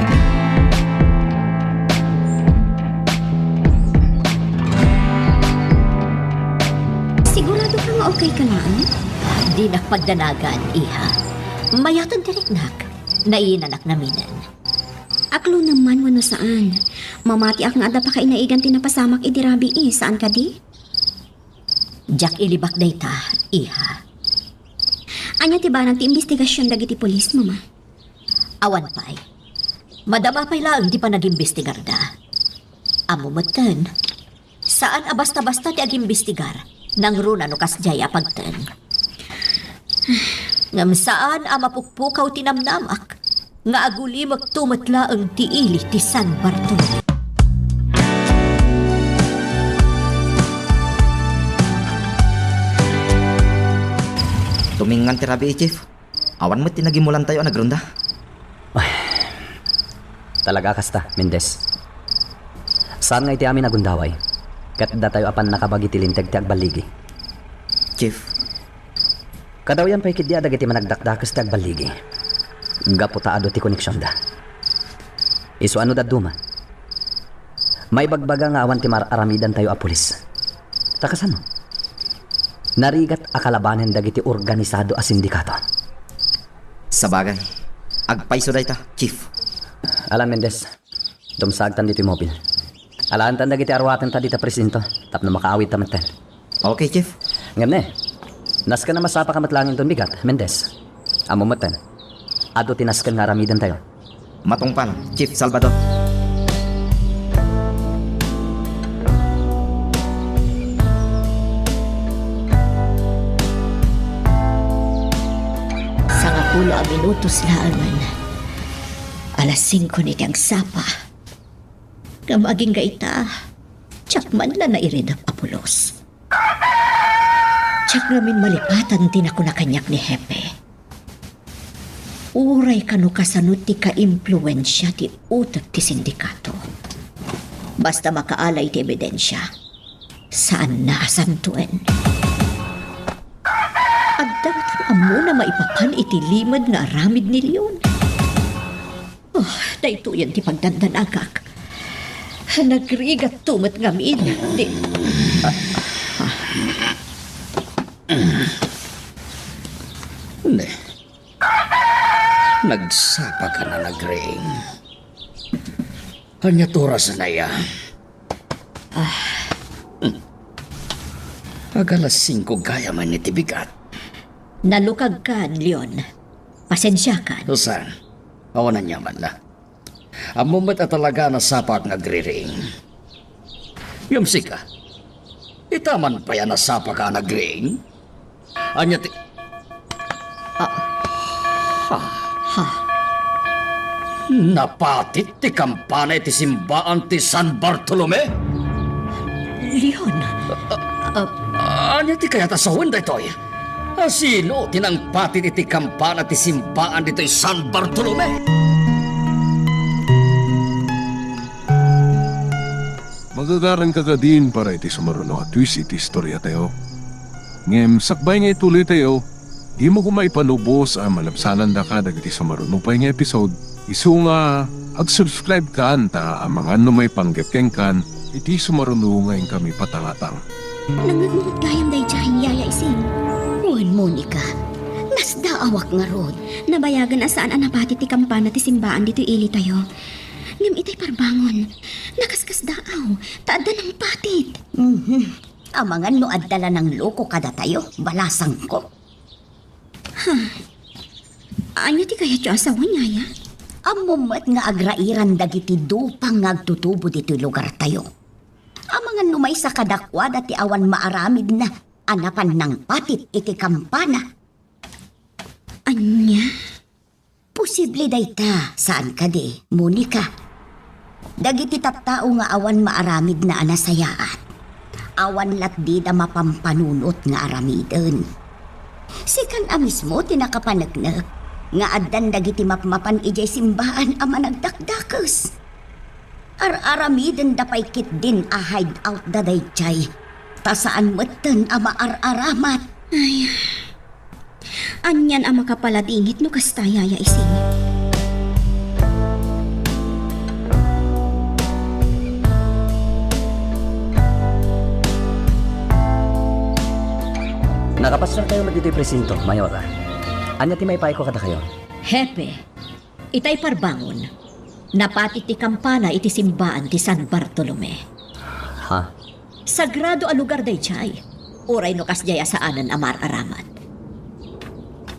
Sigurado ka nga okay ka laeng? Dinak pagdanagan, iha. Mayaten ti riknak. Nainanak ngaminen. Aklonem man wenno saan, mamatiak nga adda pakainaigan ti napasamak idi rabii, saan kadi? Diak ilibak dayta, iha. Ania ti banag ti imbestigasion dagiti pulis, Mama? Awan pay. Madama pay laeng ti panagimbestigarda. Ammo metten, saan a basta-basta ti agimbestigar, nangruna no kasdiay a pagten. Ngem saan a mapukpukaw ti namnamak nga agulimekto met laeng ti ili ti San Bartolome. Tumingan ti rabii, Chief. Awan met ti nagimulantayo a nagronda. Ay, talaga a kasta, Mendez. Saan nga iti amin a gundaway, ket datayo a pannakabagi ti linteg ti agballigi. Chief. Kadawyan pay ketdi a dagiti managdakdakes ti agballigi, gapu ta adu ti koneksionda. Isu a no dadduma, maibagbaga nga awan ti mar-aramidantayo a pulis. Ta kasano? Narigat a kalabanen dagiti organisado a sindikato. Sabagay, agpayso dayta, Chief. Alan Mendez, dumsaagtan ditoy mobil. Alaantan dagiti aruatenta dita presinto tapno makaawidta metten. Okay, Chief. Ngem ne, nasken a masapaka met laeng inton bigat, Mendez. Ammo metten, adu ti nasken nga aramidentayo. Matungpal, Chief Salvador. Sangapulo a minutos laengen. Alas singko ni ti agsapa. Ngem agingga ita, diak man la nairidep a pulos. Diak ngamin malipatan ti nakuna kaniak ni Hepe. Uray kano kasano ti kaimpluensia ti utek ti sindikato. Basta makaalay ti ebidensia, saanna a santoen. Adda met ammona maipapan iti limed nga aramid ni Leon. Oh, daytoyen ti pagdandanagak. Nagrigatto met ngamin ti, ah, ah. Ne. Nagsapaka a nagring. Ania ti oras a naya? Ah. Ag-alas singko gayam iti bigat. Nalukagkan, Leon. Pasensiakan. Saan? Awan aniaman la. Ammom met a talaga a nasapak nga agriring. Ngem sika, ita man pay a nasapaka a nagring? Ania ti, ah, ha? Ha? Napatit ti kampana iti simbaan ti San Bartolome? Leon, ah, ania ti kayat a sawen daytoy? A sino ti nangpatit iti kampana ti simbaan ditoy San Bartolome? Magagaranka kadin para iti sumaruno a twist iti istoriatayo. Ngem sakbay nga ituloytayo, dimo koma ipanubos a malabsanandaka dagiti sumaruno pay nga episode. Isu nga, ag-subscribe kan ta amangan no maipanggep kenkan iti sumaruno nga inkami patangatang. Nangngegmo met gayam daydiay, Yaya Ising. Wen, Monica, nasdaawak ngarud. Nabayagen a saan a napatit ti kampana ti simbaan ditoy ilitayo. Ngem itay parbangon, nakaskasdaaw, ta adda nangpatit. Mhm. Amangan no adda la nangloko kadatayo, balasangko. Ha? Ania ti kayatyo a sawen, Yaya? Ammom met nga agrairan dagiti dupang nga agtutubo ditoy lugartayo. Amangan no maysa kadakuada ti awan maaramidna a napan nangpatit iti kampana. Ania? Posible dayta, saan kadi, Monica? Dagiti tattao nga awan maaramidna a nasayaat, awan latdida mapampanunot nga aramiden. Sikan a mismo ti nakapaneknek nga addan dagiti mapmapan idiay simbaan a managdakdakes. Ar-aramidenda pay ketdin a hideout da daydiay, ta saan metten a maar-aramat. Ay, anian a makapaladingit no kasta, Yaya Ising? Nakapasiarkayo met ditoy presinto, Mayora. Ania ti maipaayko kadakayo? Hepe, itay parbangon, napatit ti kampana iti simbaan ti San Bartolome. Ha? Sagrado a lugar daydiay, uray no kasdiay a saanen a maar-aramat.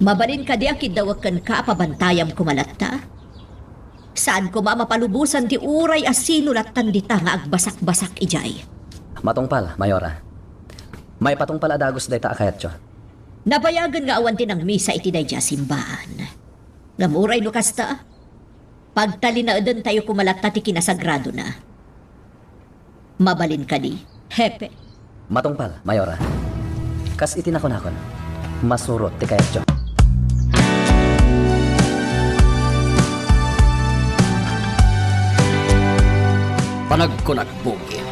Mabalin kadi a kiddawek kenka a pabantayam koma latta? Saan koma a mapalubosan ti uray a sino lattan dita nga agbasakbasak idiay. Matungpal, Mayora. Maipatungpal a dagus dayta a kayatyo. Nabayagen nga awan ti nangmisa iti daydiay a simbaan. Ngem uray no kasta, pagtalinaedentayo koma latta ti kinasagradona. Mabalin kadi, Hepe? Matungpal, Mayora. Kas iti nakunakon, masurot ti kayatyo. Panagkunak, Buging.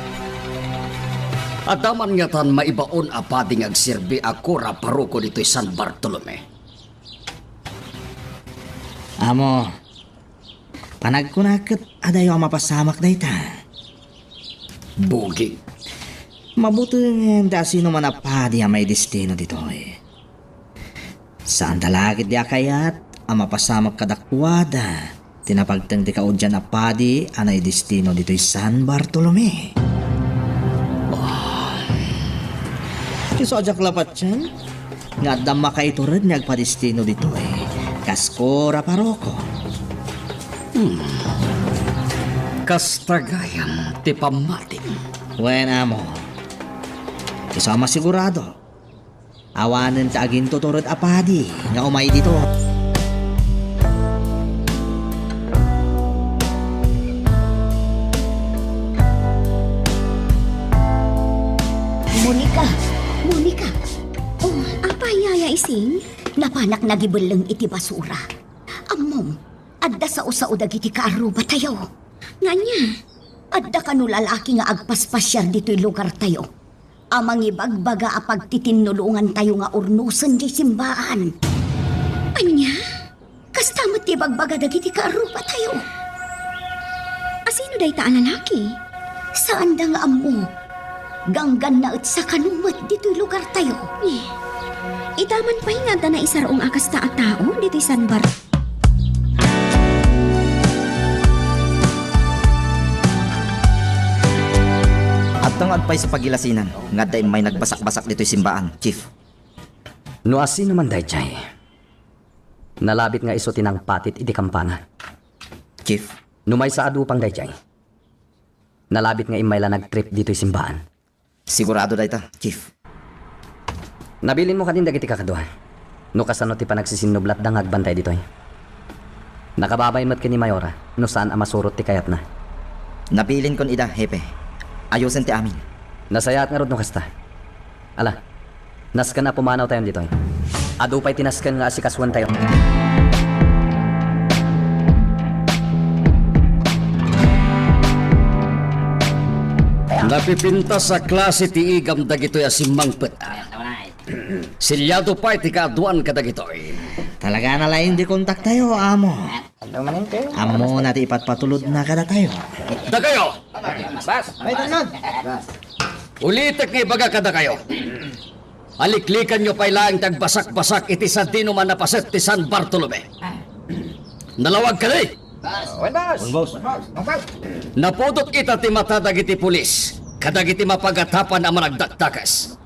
Adda man ngatan maibaon a padi nga agserbi a kura paroko ditoy San Bartolome? Amo, panagkunak ket adayo a mapasamak dayta. Buging. Mabutengen ta asino man a padi a maidestino ditoy. Saanta la ketdi a kayat a mapasamak kadakuada ti napagteng ti kaudian a padi a naidestino ditoy San Bartolome. Ah. Isu a diak la patien nga adda makaitured nga agpadestino ditoy kas kura paroko. Hmm. Kasta gayam ti pammatim. Wen, amo. Isu a masigurado, awanen ti agintutured a padi nga umay ditoy. Monica! Monica! Oh, apay, Yaya Ising? Napanak nagibelleng iti basura. Ammom, adda sao-sao dagiti kaarrubatayo. Nga ania? Adda kano lalaki nga agpaspasiar ditoy lugartayo a mangibagbaga a pagtitinnulongantayo nga urnosen diay simbaan. Ania? Kasta met ti ibagbaga dagiti kaarrubatayo. Asino dayta a lalaki? Saanda nga ammo. Ganggannaetsa kano met ditoy lugartayo. Eh, ita man pay nga adda naisar-ong a kasta a tao ditoy San Bar- Adda nga agpayso pagilasinan nga adda immay nagbasak-basak ditoy simbaan, Chief. No asino man daydiay, nalabit nga isu ti nangpatit iti kampana. Chief. No maysa a dupang daydiay, nalabit nga immay la nagtrip ditoy simbaan. Sigurado dayta, Chief. Nabilinmo kadin dagiti kakadua no kasano ti panagsisinnublatda nga agbantay ditoy? Nakababay met ken ni Mayora no saan a masurot ti kayatna. Nabilinkon ida, Hepe. Ayosen ti amin. Nasayaat ngarud no kasta. Ala, nasken a pumanawtayon ditoy. Adu pay ti nasken nga asikasoentayo. Napipintas a klase ti igam dagitoy a simmangpet. Siliado pay ti kaaduan kadagitoy. Talaga a nalaing ti kontaktayo, amo. Ammona ti ipatpatulodna kadatayo. Dakayo! Ulitek nga ibaga kadakayo. Aliklikanyo pay laeng ti agbasak-basak iti sadinoman a paset ti San Bartolome. Nalawag kadi? Napudot ita ti mata dagiti pulis kadagiti mapagatapan a managdakdakes.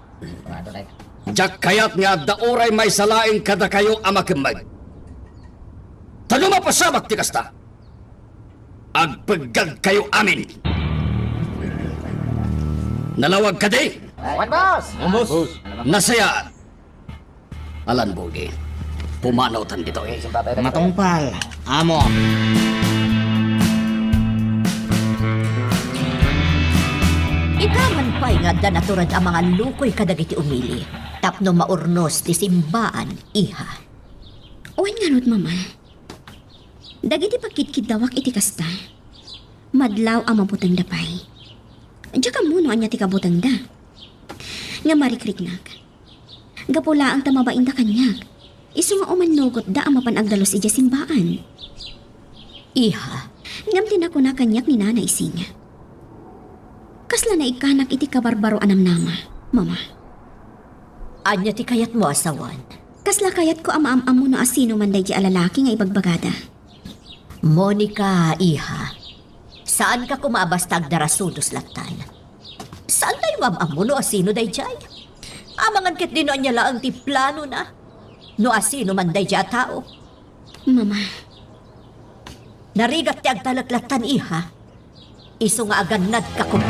Diak kayat nga adda uray maysa laeng kadakayo a makemmeg. Ta no mapasamak ti kasta, Agpeggagkayo amin! Nalawag kadi? Wen, boss! Wen, boss! Nasayaat! Alan Bogi, pumanawtan ditoy. Matungpal, amo. Ita man pay nga adda natured a mangallukoy kadagiti umili tapno maurnos ti simbaan, iha. Wen ngarud, Mama. Dagiti pagkidkiddawak iti kasta, madlaw a mabutengda pay. Diak ammo no ania ti kabutengda. Nga marikriknak. Gapu laeng ta mabainda kaniak. Isu nga umannugotda a mapan agdalus idiay simbaan. Iha, ngem ti nakuna kaniak ni Nana Ising. Kasla naikkanak iti kabarbaro a namnama, Mama. Ania ti kayatmo a sawen? Kasla kayatko a maam-ammo no asino man daydiay a lalaki nga ibagbagada. Monica, iha, saanka koma a basta agdarasudos lattan. Saantayo nga am-ammo no asino daydiay. Amangan ketdi no ania laeng ti planona, no asino man daydiay a tao. Mama. Narigat ti agtalek lattan, iha. Isu nga agannadka koma.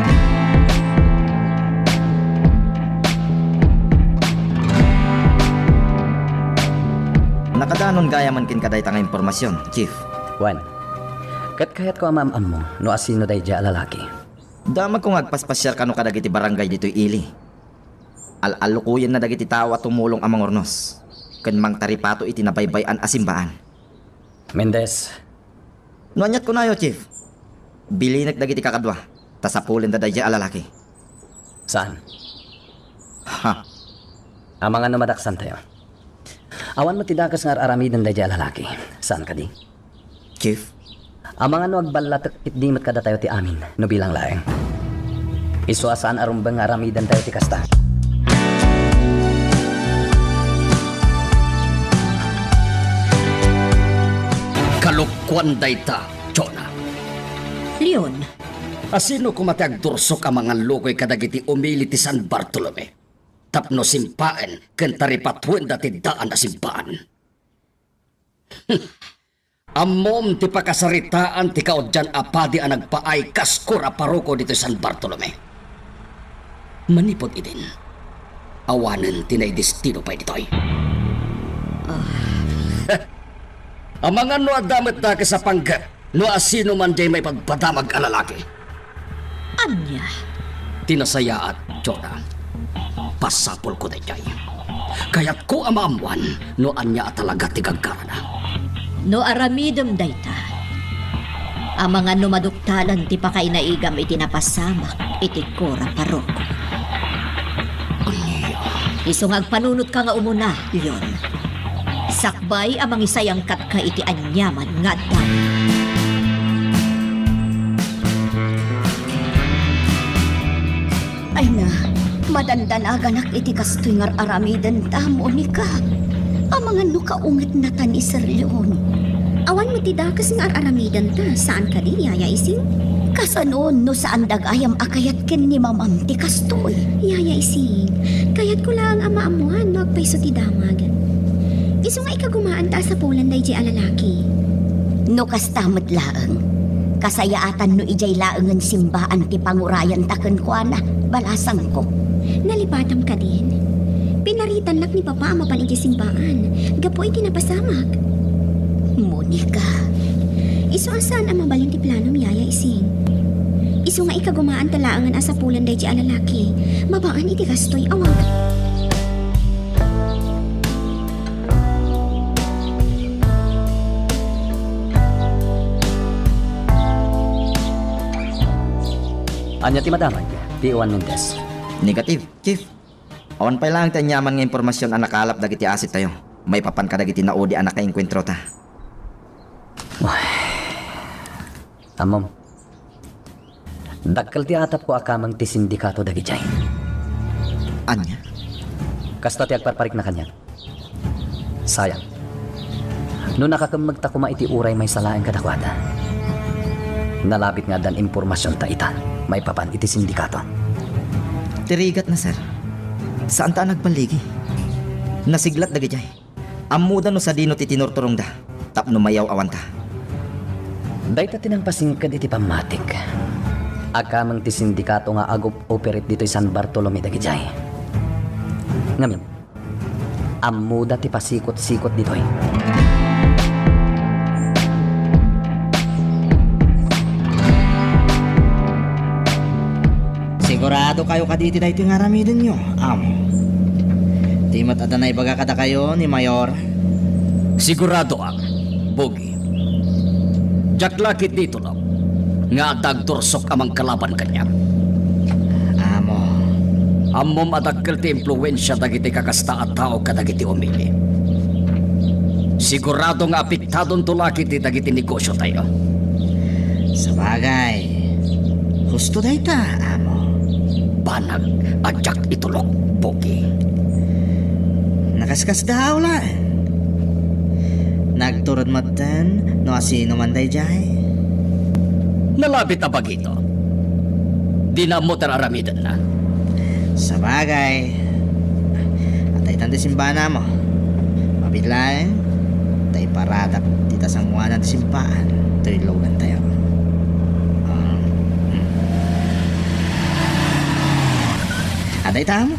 Nakadanon gayam ken kadayta nga impormasion, Chief. Wen, ket kayatko a maam-ammo no asino daydiay a lalaki. Damagko nga agpaspasiar kano kadagiti barangay ditoy ili. Al-allukoyenna dagiti tao a tumulong a mangurnos ken mangtaripato iti nabaybay-an a simbaan. Mendez. No aniat kunayo, Chief? Bilinek dagiti kakadua, ta sapulenda daydiay a lalaki. Saan? Ha? Amangan no madaksantayo. Awan met ti dakes nga ar-aramiden daydiay a lalaki. Saan kadi? Chief? Amangan no agballatek ketdi met kadatayo ti amin, no bilang laeng. Isu a saan a rumbeng nga aramidentayo ti kasta. Kalokuan dayta, Jonah. Leon. Asino koma ti agdursok a mangallukoy kadagiti umili ti San Bartolome tapno simpaen ken taripatuenda ti daan a simbaan? Ammom ti pakasaritaan ti kauddian a padi a nagpaay kas kura paroko ditoy San Bartolome. Manipud idin, awanen ti naidestino pay ditoy. Ah. Amangan no adda met dakes a panggep no asino man diay maipadpadamag a lalaki. Ania? Ti nasayaat, Jonah. Pasapulko daydiay. Kayatko a maammoan no ania a talaga ti gaggarana. No aramidem dayta, amangan no maduktalan ti pakainaigam iti napasamak iti kura paroko. Ania? Isu nga agpanunotka nga umuna, Leon. Sakbay a mangisayangkatka iti aniaman nga adda. Ay na, madandanaganak iti kastoy nga ar-aramidenta, Monica. Amangan no kaungetna ta ni Sir Leon. Awan met ti dakes nga ar-aramidenta, saan kadi, Yaya Ising? Kasano no saanda gayam a kayat ken ni Mamam ti kastoy? Yaya Ising, kayatko laeng a maammoan no agpayso ti damag. Isu nga ikagumaanta a sapulan daydiay a lalaki. No kasta met laeng, kasayaatan no idiay laengen simbaan ti pangurayanta kenkuana, balasangko. Nalipatam kadin? Pinaritannak ni Papa a mapan idiay simbaan gapu iti napasamak. Monica. Isu a saan a mabalin ti planom, Yaya Ising. Isu nga ikagumaanta laengen a sapulan daydiay a lalaki, babaen iti kastoy, awan. Ania ti madamag, P O one Mendez? Negative, Chief. Awan pay laeng ti aniaman nga impormasion a nakalap dagiti asettayo maipapan kadagiti naudi a nakaenkuentrota. Ay. Ammom, dakkel ti atapko a kameng ti sindikato dagidiay. Ania? Kasta ti agparparikna kaniak. Sayang. No nakakemmegta koma iti uray maysa laeng kadakuada. Nalabit nga addan impormasionta ita maipapan iti sindikato. Ti rigatna, sir. Saanta a nagballigi. Nasiglat dagidiay. Ammoda no sadino ti tinurturongda tapno mayaw-awanta. Dayta ti nangpasingked iti pammatik. Akameng ti sindikato nga agup-operate ditoy San Bartolome dagidiay. Ngamin, ammoda ti pasikot-sikot ditoy. Sigurado kayo kaditi daytoy nga aramidenyo, amo? Ti met adda naibaga kadakayo ni Mayor? Siguradoak, Bogi. Diak la ketdi itulok nga adda agtursok a mangkalaban kaniak. Amo. Ammom a dakkel ti impluensia dagiti kakasta a tao kadagiti umili. Sigurado nga apektadonto la ketdi dagiti negosiotayo. Sabagay, husto dayta, amo. Banag a diak itulok, Bogi. Nakaskasdaaw laeng. Nagturod metten no asino man daydiay. Nalabit a bagito. Dina ammo ti ar-aramidenna. Sabagay, adda itan ti simbaan, amo. Mabiit laeng, ta iparadak dita sangoanan ti simbaan toy lugantayo. Um, hmm. Adda ita, amo.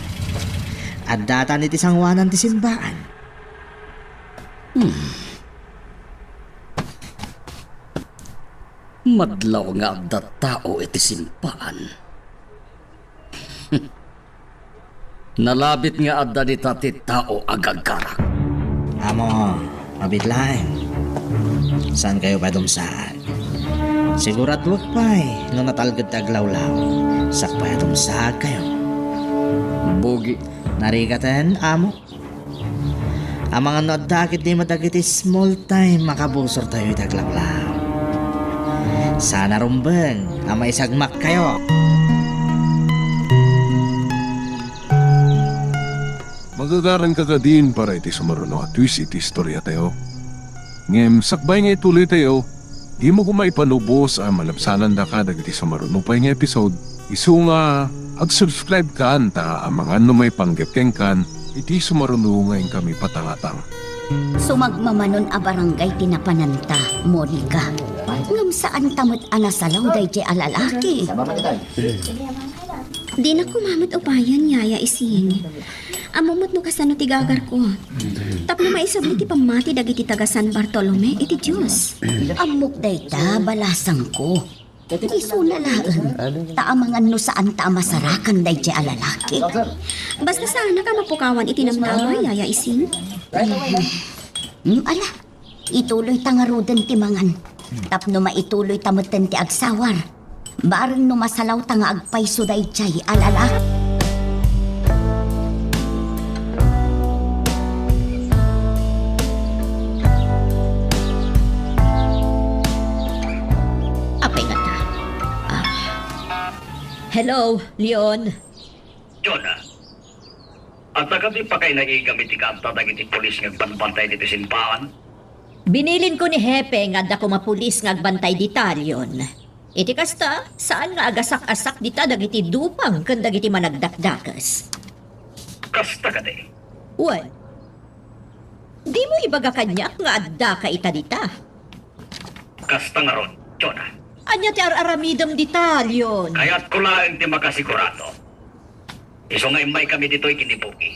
Addatan iti sangoanan ti simbaan. Hmm. Madlaw nga adda tao iti simbaan. Nalabit nga adda dita ti tao a gagarak. Amo, mabiit laeng. Saankayo pay a dumsaag. Siguraduek pay no natalged ti aglawlaw, siak pay a dumsaagkayo. Bogi. Narigaten, amo? Amangan no adda ketdi met dagiti small time a kabusortayo iti aglawlaw. Saan a rumbeng a maisagmakkayo. Magagaranka kadin para iti sumaruno a twist iti istoriatayo. Ngem sakbay nga ituloytayo, dimo koma ipalubos a malabsanandaka dagiti sumaruno pay nga episode. Isu nga ag-subscribe kan ta amangan no maipanggep kenkan iti sumaruno nga inkami patangatang. Sumagmamanon a barangay ti napananta, Monica. Ngem saanta met a nasalaw daydiay a lalaki. Dinak koma met upayen, Yaya Ising. Ammom met no kasano ti gagarko. Tapno maisubli ti pammati dagiti taga San Bartolome iti Dios. Ammok dayta, balasangko. Isuna laeng, ta amangan no saanta a masarakan daydiay a lalaki. Basta saanak a mapukawan iti namnama, Yaya Ising. Hmm, ala, ituloyta ngaruden ti mangan. Tapno maituloyta metten ti agsawar. Bareng no masalawta nga agpayso daydiay a lalaki. Apay ngata? Ah. Hello, Leon. Jonah, adda kadi pakainaigam iti kaatta dagiti pulis nga agbanbantay ditoy simbaan? Binilinko ni Hepe nga adda koma pulis nga agbantay dita, Leon. Iti kasta, saan nga agasak-asak dita dagiti dupang ken dagiti managdakdakes. Kasta kadi? Wen. Dimo ibaga kaniak nga addaka ita dita? Kasta ngarud, Jonah. Ania ti ar-aramidem dita, Leon? Kayatko laeng ti makasigurado. Isu nga immaykami ditoy ken ni Buki.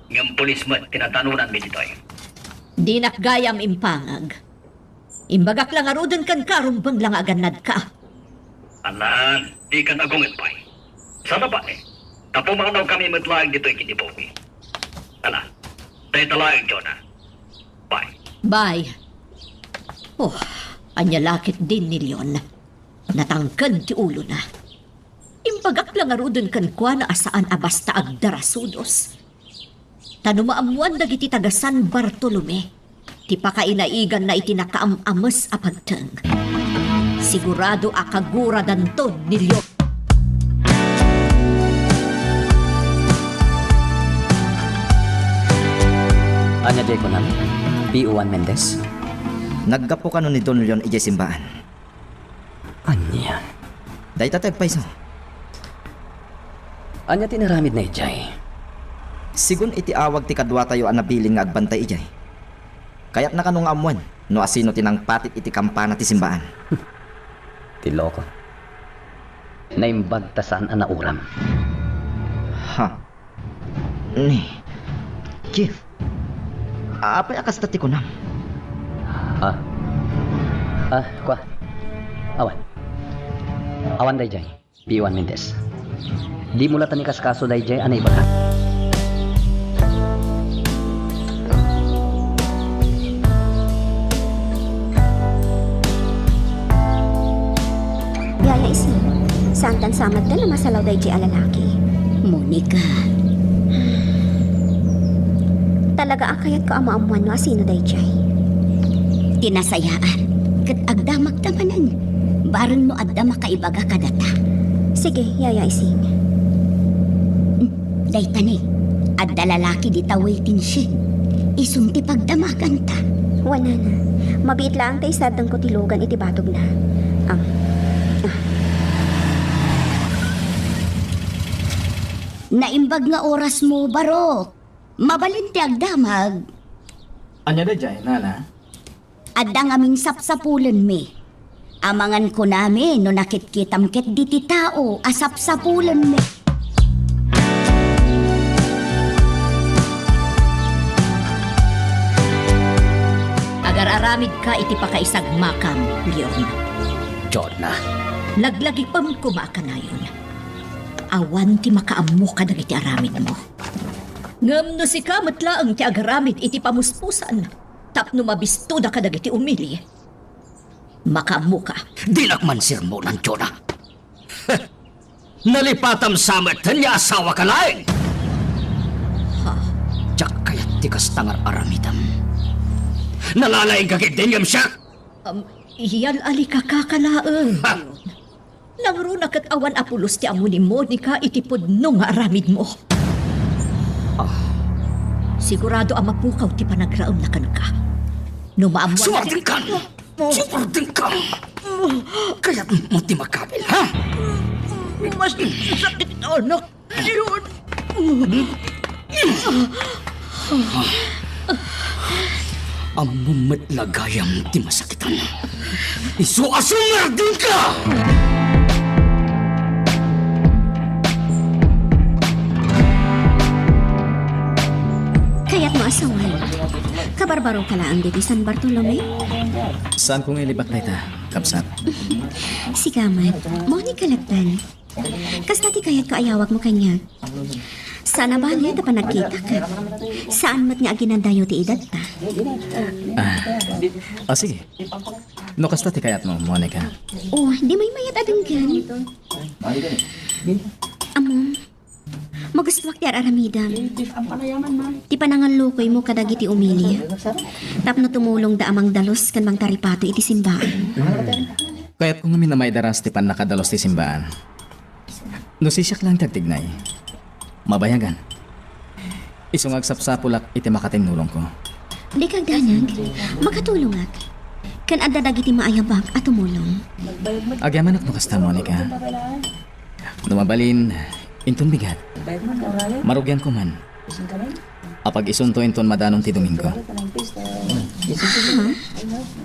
Ngem pulis met ti nadanonanmi ditoy. Dinak gayam impangag. Imbagak la ngaruden kenka, rumbeng la nga agannadka. Anan, dikan agunget pay. Sana pay, ta pumanawkami met laeng ditoy ken ni Buki. Ala, dayta laeng, Jonah. Bye. Bye. Oh, ania la ketdin ni Leon? Natangken ti ulona. Imbagak la ngaruden kenkuana a saan a basta agdarasudos. Ta no maammoan dagiti taga San Bartolome ti pakainaiganna iti nakaam-ames a pagteng, sigurado a kaguradanton ni Leon. Ania diay kunam? P O one Mendez? Naggapu kano ni Don Leon idiay simbaan? Ania? Dayta ti agpayso. Ania ti inaramidna idiay? Sigun iti awag ti kaduatayo a nabilin nga agbantay idiay, kayatna kano nga ammoen no asino ti nangpatit iti kampana ti simbaan. Ti loko. Naimbag ta saan a nauram. Ha? Ni, Chief, apay a kasta ti kunam? Ah. Ah, kua. Awan. Awan daydiay. Piwan Mendez. Dimo latta ni kaskaso daydiay a naibaga. Yaya Ising, saantan sa met a masalaw daydiay a lalaki. Monica. Talaga a kayatko a maammuan no asino daydiay. Ti nasayaat, ket agdamagta manen. Bareng no adda makaibaga kadata. Sige, Yaya Ising. Hmm, dayta ni, adda lalaki dita waiting shed. Isun ti pagdamaganta. Wen, nana. Mabiit laeng ta isardengko ti lugan iti batogna. Am. Ah. Naimbag nga orasmo, barok. Mabalin ti agdamag. Ania daydiay, nana? Adda ngamin sapsapulenmi. Amangan kunami no nakitkitam ketdi ti tao a sapsapulenmi. Agar-aramidka iti pakaisagmakam, Leon. Jonah. Laglagipem koma a kanayon. Awan ti makaammo kadagiti aramidmo. Ngem no sika met laeng ti agaramid iti pamuspusan, tapno mabistoda kadagiti umili, makaammoka. Dinak man sermonan, Jonah. Nalipatam sa met nga asawaka laeng. Ha? Diak kayat ti kasta nga ar-aramidem. Nalalaingka ketdin ngem siak. Um, yal-alikaka laeng. Ha? Nangruna ket awan a pulos ti ammo ni Monica iti pudno nga aramidmo. Ah. Sigurado a mapukaw ti panagraemna kenka. No maammoanna ti... Sumardengka! Sumardengka! Kayatmo ti makabil, ha? Masakit, anak. Leon! Ammom met la gayam ti masakitan. Isu a sumardengka! Kayatmo a sawen, kabarbaroka laeng ditoy San Bartolome? Saanko nga ilibak dayta, kabsat. Sika met, Monica lattan. Kasta ti kayatko a yawagmo kaniak. Saan a bale ta panagkitak. Saan met nga aginadayo ti edadta. Ah. Ah, sige. No kasta ti kayatmo, Monica. Oh, di maymayat a denggen. Ammom, magustuak ti ar-aramidem. Ti panangallukoymo kadagiti umili. Tapno tumulongda a mangdalus ken mangtaripato iti simbaan. Kayatko ngamin a maidaras ti pannakadalus ti simbaan. No sisiak laeng ti agtignay, mabayagan. Isu nga agsapsapulak iti makatinnulongko. Dika agdanag, makatulongak. Ken adda dagiti maayabak a tumulong. Agyamanak no kasta, Monica. No mabalin, inton bigat, marugianko man. Apag-isunto inton madanon ti Domingo. Aha.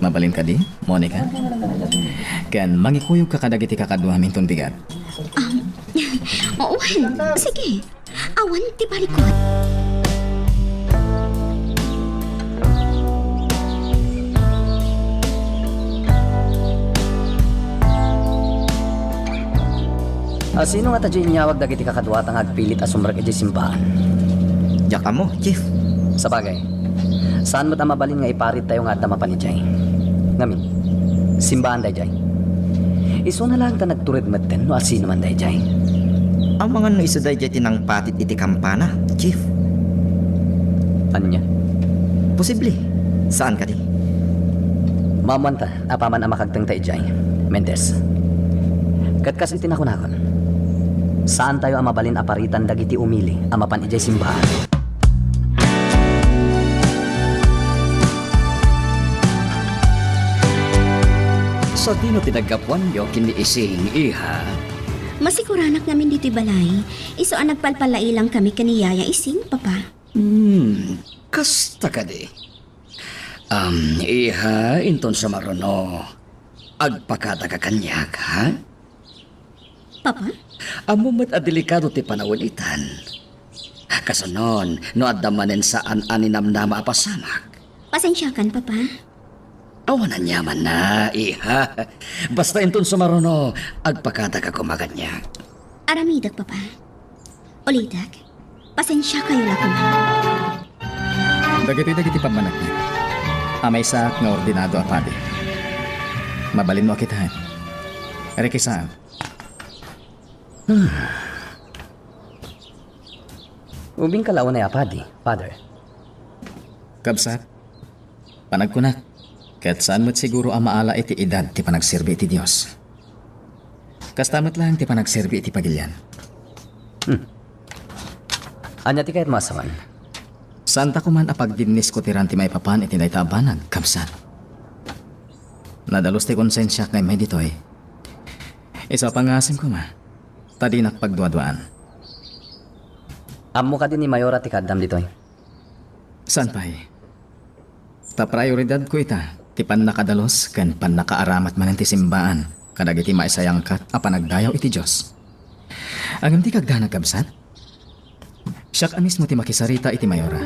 Mabalin kadi, Monica? Ken mangikuyogka kadagiti kakaduam inton bigat. Um, oo, sige. Awan ti balikon. A, sino ngata diay inyawag dagiti kakaduata nga agpilit a sumrek idiay simbaan? Diak ammo, Chief. Sabagay, saan met a mabalin nga iparittayo nga adda mapan idiay. Ngamin, simbaan daydiay. Isuna laeng ta nagtured metten no asino man daydiay. Amangan no isu daydiay ti nangpatit iti kampana, Chief. Ania? Posible. Saan kadi? Maammoanta. Apaman a makagtengta idiay, Mendez. Ket kas iti nakunakon, saantayo a mabalin a paritan dagiti umili a mapan idiay simbaan. Sadino ti naggapuanyo ken ni Ising, iha? Masiguranak ngamin ditoy balay. Isu a nagpalpalailang kami ken ni Yaya Ising, Papa. Hmm, kasta kadi. Am, iha, inton sumaruno, agpakadaka kaniak, ha? Papa? Ammom met a delikado ti panawen itan. Kasunon, no adda manen saan a ninamnama a pasamak. Pasensiakan, Papa. Awan aniamanna, iha. Basta inton sumaruno, agpakadaka koma kaniak. Aramidek, Papa. Ulitek, pasensiakayo la koma. Dagitoy dagiti pammaneknek a maysaak nga ordinado a padi. Mabalinmo a kitaen. Rikisaem. Ubingka la unay a padi, Father. Kabsat, panagkunak, ket saan met siguro a maala iti edad ti panagserbi iti Dios. Kasta met laeng ti panagserbi iti pagilian. Hmm. Ania ti kayatmo a sawen? Saanta koman a pagdinniskutiran ti maipapan iti dayta a banag, kabsat. Nadalus ti konsensiak nga immay ditoy. Isu a pangasim koma, ta dinak pagduaduaan. Ammo kadi ni Mayora ti kaaddam ditoy? Saan pay. Ta prioridadko ita ti pannakadalus ken pannakaaramat manen ti simbaan kadagiti maisayangkat a panagdayaw iti Dios. Ngem ti kagdanag, kabsat, siak a mismo ti makisarita iti Mayora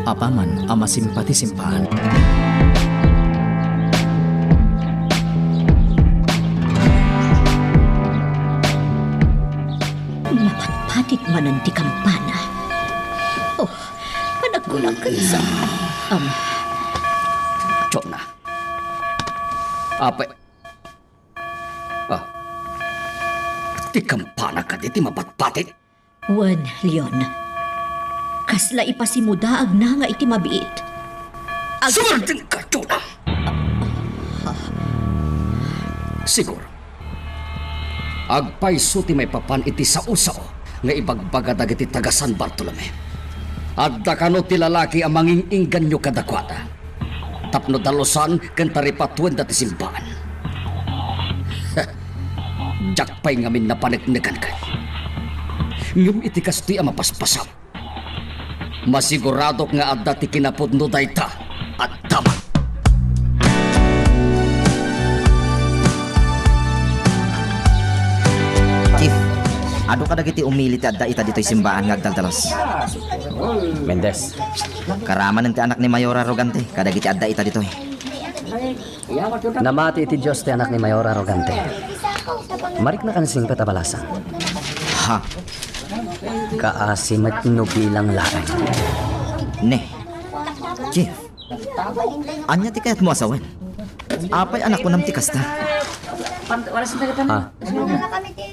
apaman a masimpa ti simbaan. Napatpatit manen ti kampana. Oh, panagkunak ket sa-, am. Jonah. Apay. Ah. Ti kampana kadi ti mapatpatit? Wen, Leon. Kasla ipasimudaagna nga iti mabiit. Ag- Sumardengka, Jonah! Siguro, agpayso ti maipapan iti sao-sao nga ibagbaga dagiti taga-San Bartolome. Adda kano ti lalaki a manging-inganyo kadakuada tapno dalusan ken taripatuenda ti simbaan. Diak pay ngamin napaneknekan kaniak. Ngem iti kastoy a mapaspasamak, masiguradok nga adda ti kinapudno dayta a damag. Chief, adu kadagiti umili ti adda ita ditoy simbaan nga agdaldalos? Mendez. Karamanen ti anak ni Mayor Arrogante kadagiti adda ita ditoy. Namati iti Dios ti anak ni Mayor Arrogante. Mariknakan singpet a balasan. Ha? Kaasi met no bilang laeng. Ne. Chief, ania ti kayatmo a sawen? Apay a nakunam ti kasta? Ha?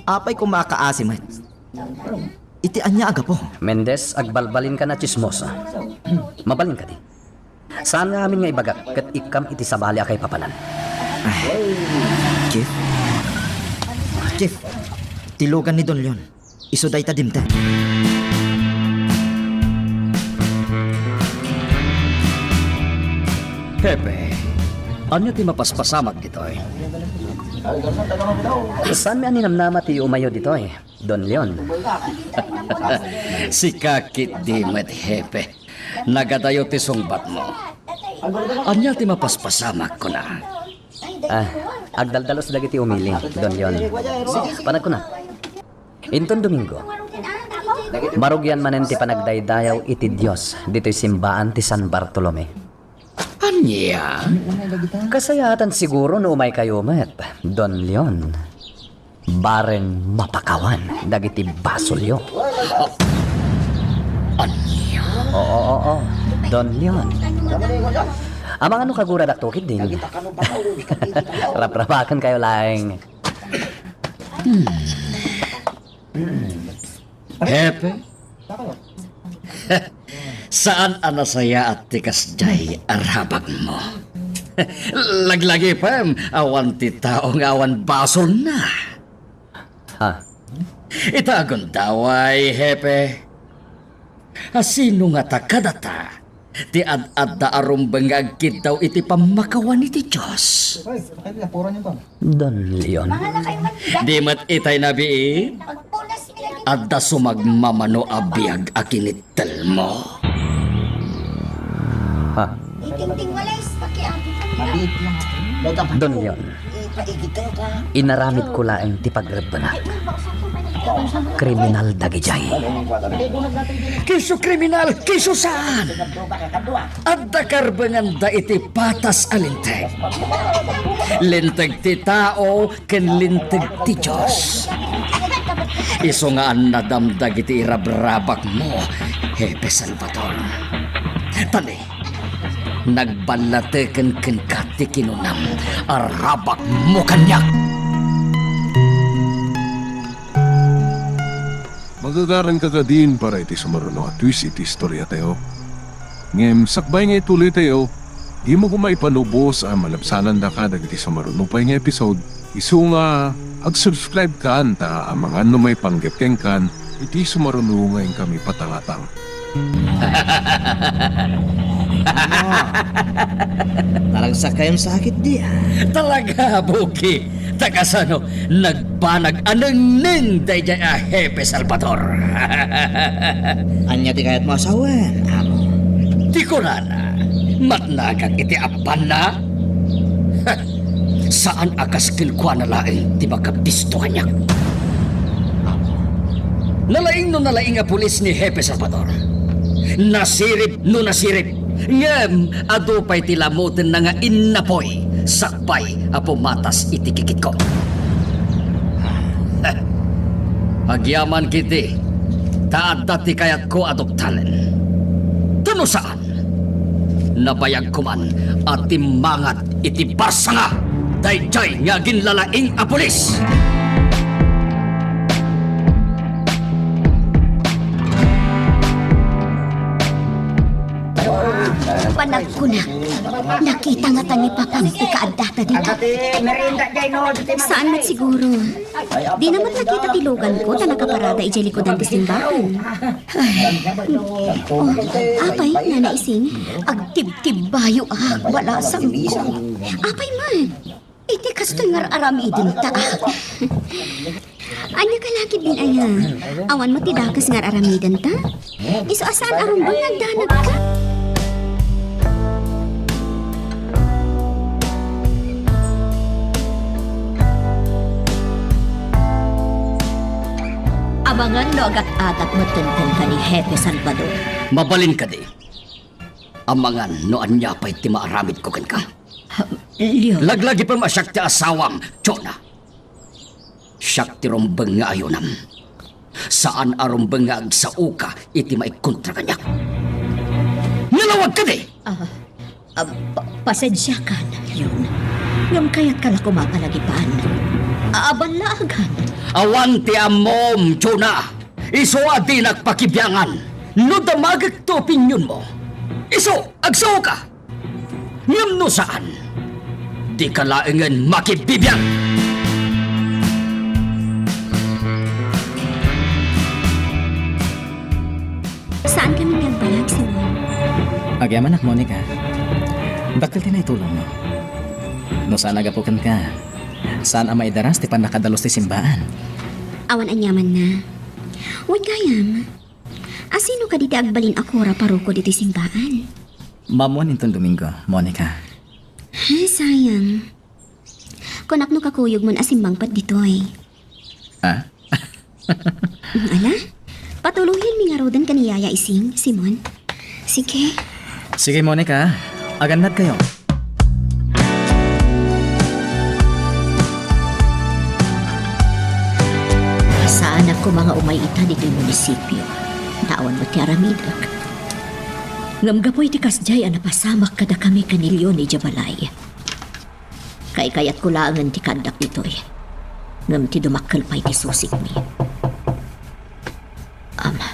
Apay koma a kaasi met? Iti ania a gapu? Mendez, agbalbalinka a tsismosa. Mabalin kadi? Saan nga amin nga ibagak ket ikkam iti sabali a kaipapanan. Ay, Chief? Chief, ti lugan ni Don Leon. Isu dayta dimteng. Hepe, ania ti mapaspasamak ditoy? Saanmi a ninamnama ti umayyo ditoy, Don Leon? Sika ketdi met, Hepe. Nagadayo ti sungbatmo. Ania ti mapaspasamak, kuna? Ah, agdaldalos dagiti umili, Don Leon. Panagkuna, inton Domingo, marugian manen ti panagdaydayaw iti Dios ditoy simbaan ti San Bartolome. Ania? Kasayaatan siguro no umaykayo met, Don Leon. Bareng mapakawan dagiti basolyo. Ania? Oo, oo, oo. Don Leon. Amangan no kaguradakto ketdin. Raprapakenkayo laeng. Hmm. Hepe? Saan a nasayaat ti kasdiay a rabagmo. Laglagipem, awan ti tao nga awan basolna. Ha? Ita agundaway, Hepe. A sino ngata kadata ti ad-adda a rumbeng nga agkiddaw iti pammakawan iti Dios? Don Leon. Di met itay nabiit? Adda sumagmamano a biag a kinittelmo. Ha? Don Leon, inaramidko laeng ti pagrebbenak. Kriminal dagidiay. Kiso kriminal, kiso saan? Adda karbenganda iti patas a linteg. Linteg ti tao ken linteg ti Dios. Isu nga annadam dagiti irabrabakmo, Hepe Salvador. Tani, nagballateken kenka ti kinunam a rabakmo kaniak. Magagaranka kadin para iti sumaruno a twist iti istoriatayo. Ngem sakbay nga ituloytayo, dimo koma ipanubos a malabsanandaka dagiti sumaruno pay nga episode, isu nga ag-subscribe kan ta amangan no maipanggep kenkan iti sumaruno nga inkami patangatang. Naragsak kayon sakit di, ah. Talaga, Buki. Ta kasano nagbanag a nengneng daydiay a Hepe Salvador? Ania ti kayatmo a sawen, amo? Ti kunana, matnagak iti appanna? Saan a kas kenkuana laeng ti makabisto kaniak. Nalaing no nalaing a pulis ni Hepe Salvador. Nasirib no nasirib. Ngem adu pay ti lamutenna nga innapoy sakbay a pumatas iti kikitko. Agyaman ketdi ta adda ti kayatko a duktanen. Ta no saan, nabayag koman a timmangat iti barsanga daydiay nga aginlalaing a pulis. Panagkunak, nakita ngata ni Papam ti kaaddata dita. Saan met siguro. Dina met nakita ti luganko ta nakaparada idiay likudan ti simbahan. Ay, oh, apay, Nana Ising? Agtibtibbayo a, balasangko. Apay man? Iti kastoy nga ar-aramidenta, ah. Ania ka lakit din aya? Awan met ti dakes nga ar-aramidenta? Isu a saan a rumbeng nga agdanagka? Amangan no agat-agat met kenka ni Hepe Salvador. Mabalin kadi? Amangan no ania pay ti maaramidko kenka. Leon. Laglagipem a siak ti asawam, Jonah. Siak ti rumbeng nga ayonam. Saan a rumbeng nga agsaoka iti maikkontra kaniak. Nalawag kadi! Ah, ah, pa-, pasensiakan, Leon. Ngem kayatka la koma palagipan. Aballaagan. Awan ti ammom, Jonah. Isu a dinak pakibiangan. No damagek ti opinionmo, isu, agsaoka. Ngem no saan, dika laengen makibibiag. Saan kami nga agbalag, Simon? Agyamanak, Monica. Dakkel ti naitulongmo. No saan a gapu kenka, saan a maidaras ti pannakadalus ti simbaan. Awan aniamanna. Wen gayam, asino kadi ti agbalin a kura paroko ditoy simbaan? Maammuan inton Domingo, Monica. Ay, sayang. Kunak no kakuyogmon a simmangpet ditoy. Ah? Ala? Patuloyenmi ngaruden ken ni Yaya Ising, Simon. Sige. Sige, Monica. Agannadkayo. Saanak koma nga umay ita ditoy munisipio. Ta awan met ti aramidek. Ngem gapu iti kasdiay a napasamak kadakami ken ni Leon idiay balay. Kaykayatko laengen ti kaaddak ditoy. Ngem ti dumakkel pay ti susikmi. Ama.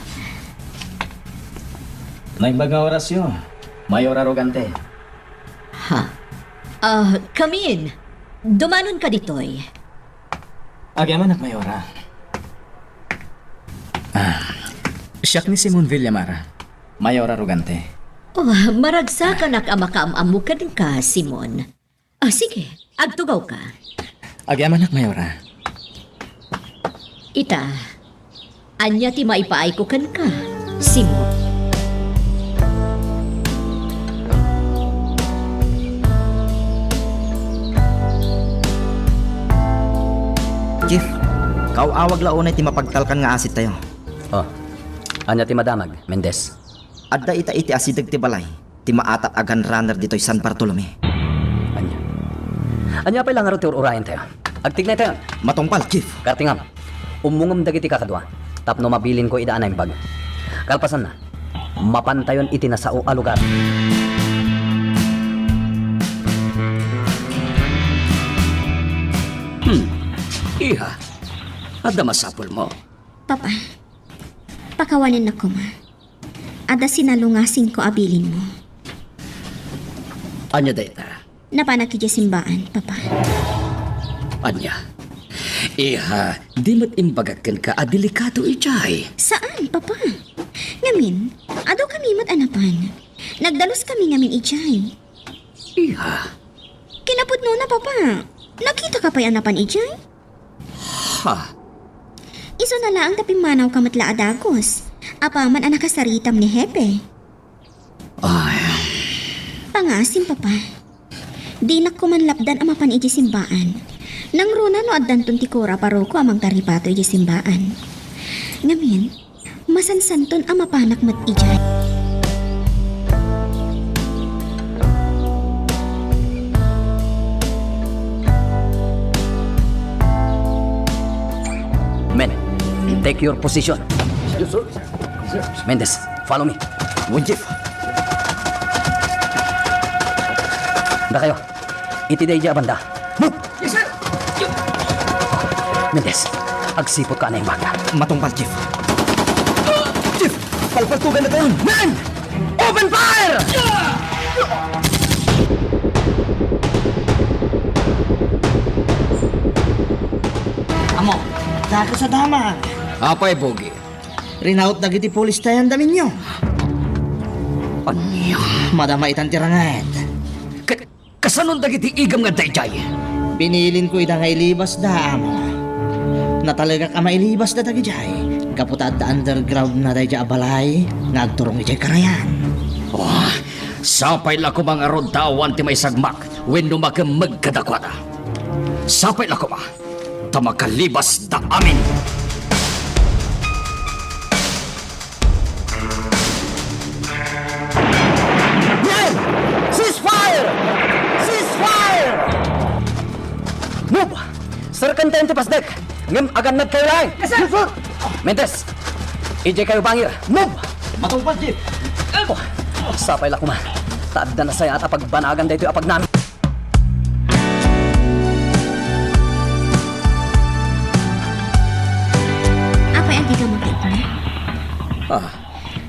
Naimbag nga orasyo, Mayor Arrogante. Ha? Ah, come in. Dumanonka ditoy. Agyamanak, Mayora. Ah, siak ni Simon Villamar, Mayora Arrogante. Oh, maragsakanak a makaam-ammo kenka, Simon. Ah, sige, agtugawka. Agyamanak, Mayora. Ita, ania ti maipaayko kenka, Simon? Kaaw-awag la unay ti mapagtalkan nga asset tayo. Oh, ania ti madamag, Mendez? Adda ita iti asideg ti balay ti maatak a gun runner ditoy San Bartolome. Ania? Ania pay la ngarud ti ur-urayen tayo? Agtignay tayo. Matungpal, Chief. Kartingam, ummongem dagiti kakadua tapno mabilinko ida a naimbag. Kalpasanna, mapantayon iti nasao a lugar. Hmm. Iha, adda masapulmo? Papa, pakawanennak koma. Adda sinalungasingko a bilinmo. Ania dayta? Napanak idiay simbaan, Papa. Ania? Iha, di met imbagak kenka a delikado idiay? Saan, Papa? Ngamin, adu kami met a napan. Nagdalus kami ngamin idiay. Iha. Kinapudnona, Papa. Nakita ka pay a napan idiay? Ha? Isu na laeng ta pimmanaw ka met la a dagus. Apaman a nakasaritam ni Hepe. Ay. Pangasim, Papa. Dinak koman lapdan a mapan idiay simbaan. Nangruna no addanton ti kura a paroko a mangtaripato idiay simbaan. Ngamin, masansanton a mapanak met idiay. Men, take your position. Yes, sir. Mendez, follow me. Wen, Chief. Dakayo. Iti daydi a banda. Move! Yes, sir! Mendez, agsiput ka a naimbag. Matungpal, Chief. Chief, palpaltugan na tayo. Men! Open fire! Amo, dako sa damag. Apay, Bogi? Rinaut dagiti pulis tayo, daminyo. Ania? Madama itan ti ranget. Ka-, kasanon dagiti igam nga daydiay? Binilinko ida nga ilibasda, amo. Natalegak a mailibasda dagidiay, gapu ta adda underground na daydiay a balay nga agturong idiay karayan. Oh, sapay la koma ngarud ta awan ti maisagmak wenno makemmeg kadakuada. Sapay la koma ta makalibasda amin. Ceasefire! Ceasefire! Move! Serrentayon ti pasdek, ngem agannadkayo laeng. Yes, sir! Mendez, idiay kayo bangir. Move! Matungpal, Chief. Oh, sapay la koma ta adda nasayaat a pagbanagan daytoy a pagnami. Apay, adda ka makaipna? Ah.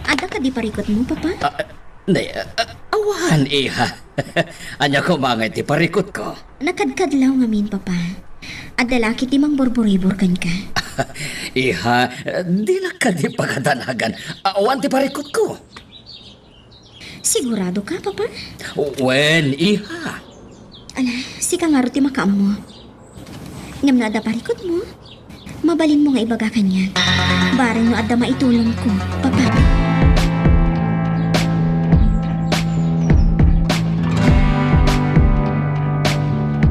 Adda kadi parikutmo, Papa? Ah, ne, ah, awan, iha. Ania koma ngay ti parikutko? Nakadkadlaw ngamin, Papa. Adda la ketdi mangburburibor kenka. Iha, di la kadi pakadanagan. Awan ti parikutko. Sigurado ka, Papa? Wen, iha. Ala, sika ngarud ti makaammo. Ngem no adda parikutmo, mabalinmo nga ibaga kaniak. Bareng no adda maitulongko, Papa.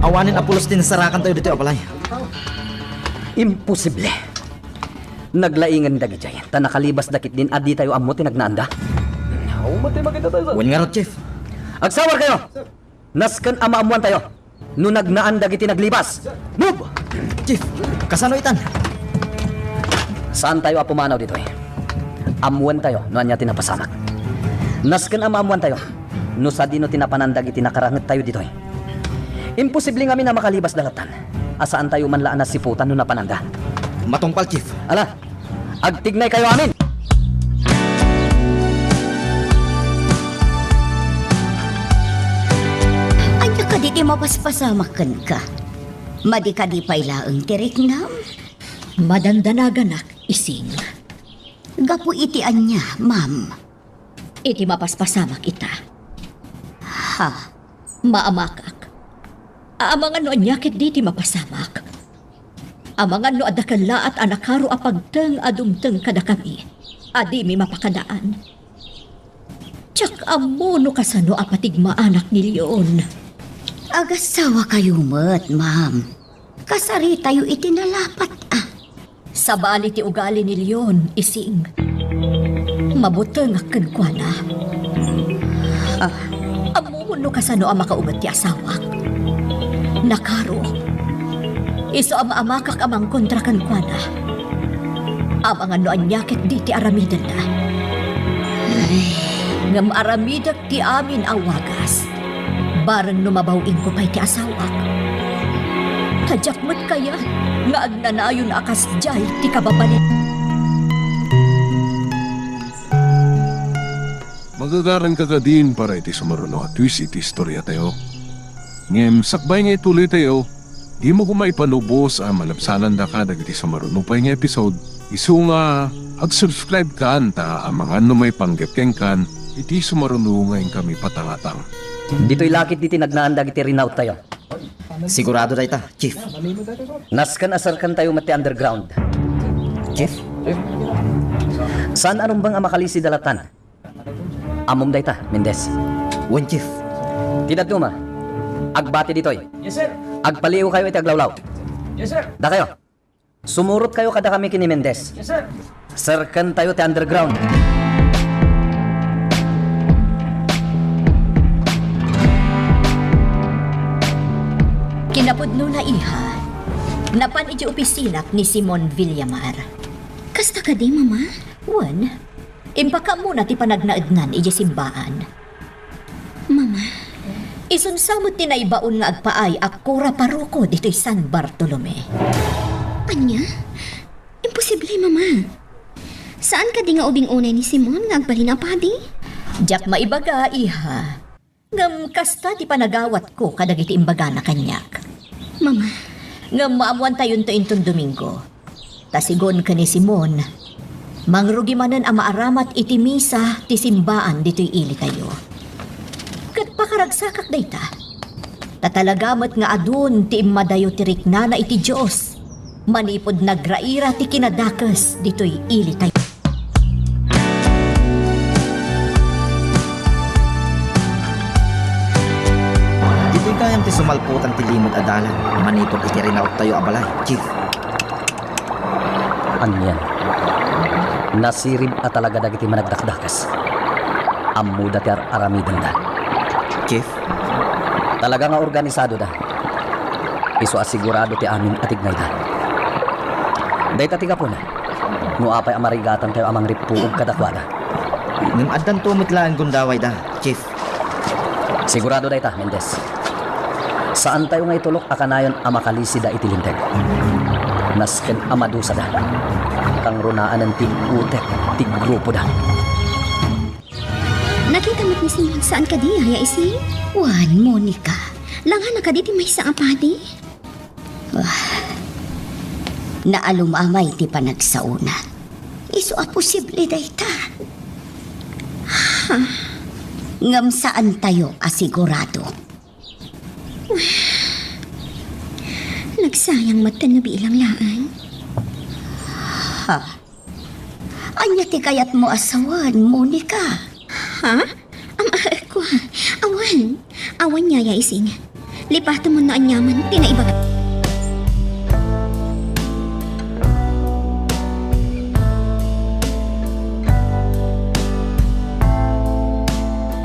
Awanen a pulos ti nasarakan tayo ditoy a balay. Imposible. Naglaingen dagidiay, ta nakalibasda ketdin a ditayo ammo ti nagnaanda. Wen ngarud, Chief. Agsawarkayo! Nasken a maammoantayo no nagnaan dagiti naglibas. Move! Chief, kasano itan? Saantayo a pumanaw ditoy. Ammoentayo no ania ti napasamak. Nasken a maammoantayo no sadino ti napanan dagiti nakarangettayo ditoy. Imposible ngamin a makalibasda lattan a saantayo man la a nasiputan no napananda. Matungpal, Chief. Ala, agtignaykayo amin! Ania kadi ti mapaspasamak kenka? Madi kadi pay laeng ti riknam? Madandanaganak, Ising. Gapu iti ania, ma'am? Iti mapaspasamak ita. Ha? Maamakak. Amangan no ania ketdi ti mapasamak. Amangan no adda kellaat a nakaro a pagteng a dumteng kadakami a dimi mapakadaan. Diak ammo no kasano a patigmaanak ni Leon. Agasawa kayo met, ma'am. Kasaritayo iti nalapat, ah. Sabali ti ugali ni Leon, Ising. Mabutengak kenkuana. Ah, ammom no kasano a makaunget ti asawak. Nakaro. Isu a maamakak a mangkontra kenkuana. Amangan no ania ketdi ti aramidenna. Ngem aramidek ti amin a wagas. Bareng no mabaw-ingko pay ti asawak. Ta diak met kayat nga agnanayon a kasdiay ti kababalin. Magagaranka kadin para iti sumaruno a twist iti istoriatayo. Ngem sakbay nga ituloytayo, dimo koma ipanubos a malabsanandaka dagiti sumaruno pay nga episode. Isu nga, ag-subscribe kan ta amangan no maipanggep kenkan iti sumaruno nga inkami patangatang. Ditoy lakit diti nagnaan dagiti rinaottayo. Sigurado dayta, Chief. Nasken a serkentayo met ti underground. Chief? Saan a rumbeng a makalisi da latan? Ammom dayta, Mendez. Wen, Chief. Ti dadduma, agbati ditoy. Yes, sir. Agpaliiwkayo iti aglawlaw. Yes, sir. Dakayo. Sumurotkayo kadakami ken ni Mendez. Yes, sir. Serkentayo ti underground. Kinapudnona, iha, napan idiay opisinana ni Simon Villamar. Kasta kadi, Mama? Wen, impakaammona ti panagnaednan idiay simbaan. Mama. Isunsa met ti naibaon nga agpaay a kura paroko ditoy San Bartolome. Ania? Imposible, Mama. Saan kadi nga ubing unay ni Simon nga agbalin a padi? Diak maibaga, iha. Ngem kasta ti panagawatko kadagiti imbagana kaniak. Mama. Ngem maammoantayonto inton Domingo. Ta sigun ken ni Simon, mangrugi manen a maaramat iti misa ti simbaan ditoy ilitayo. Ket pakaragsakak dayta. Ta talaga met nga adun ti immadayo ti riknana iti Dios manipud nagraira ti kinadakes ditoy ilitayo. Ditoy gayam ti sumalputan ti limed a dalan manipud iti rinaottayo a balay, Chief. Anian? Nasirib a talaga dagiti managdakdakes. Ammoda ti ar-aramidenda. Chief? Talaga nga organisadoda. Isu a sigurado ti amin a tignayda. Dayta ti gapuna no apay a marigatantayo a mangrippuog kadakuada. Ngem addanto met laeng gundawayda, Chief. Sigurado dayta, Mendez. Saantayo nga itulok a kanayon a makalisida iti Linteg. Nasken a madusada. Kangrunaanen ti utek ti grupoda. Nakita met ni Simon saan kadi, Yaya Ising? Wen, Monica. Langana kadi ti maysa a padi? Ah, naalumamay ti panagsaona. Isu a posible dayta. Ha? Ngem saantayo a sigurado. Nagsayang met ti nabilang laeng. Ha? Ania ti kayatmo a sawen, Monica? Ha? Am, ah, kua. Awan. Awan, Yaya Ising. Lipatem no aniaman ti naibaga.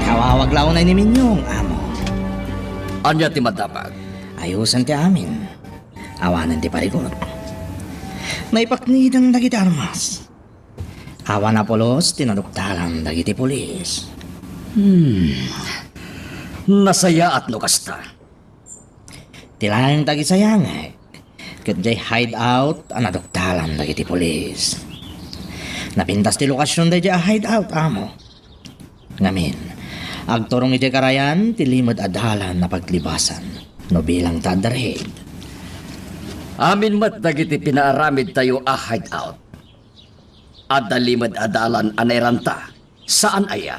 Awawag la unay ni Minyong, amo. Ania ti madamag? Ayusen ti amin. Awanen ti parigot. Naipakniden dagiti armas. Awan a pulos ti naduktalan dagiti pulis. Hmm. Nasayaat no kasta. Ti laeng tagisayangek, ket diay hideout a naduktalan dagiti pulis. Napintas ti lokasion daydiay a hideout, amo. Ngamin, agturong idiay karayan ti limed a dalan a paglibasan no bilang ta adda raid. Amin met dagiti pinaaramidtayo a hideout. Adda limed a dalan a nairanta. Saan aya?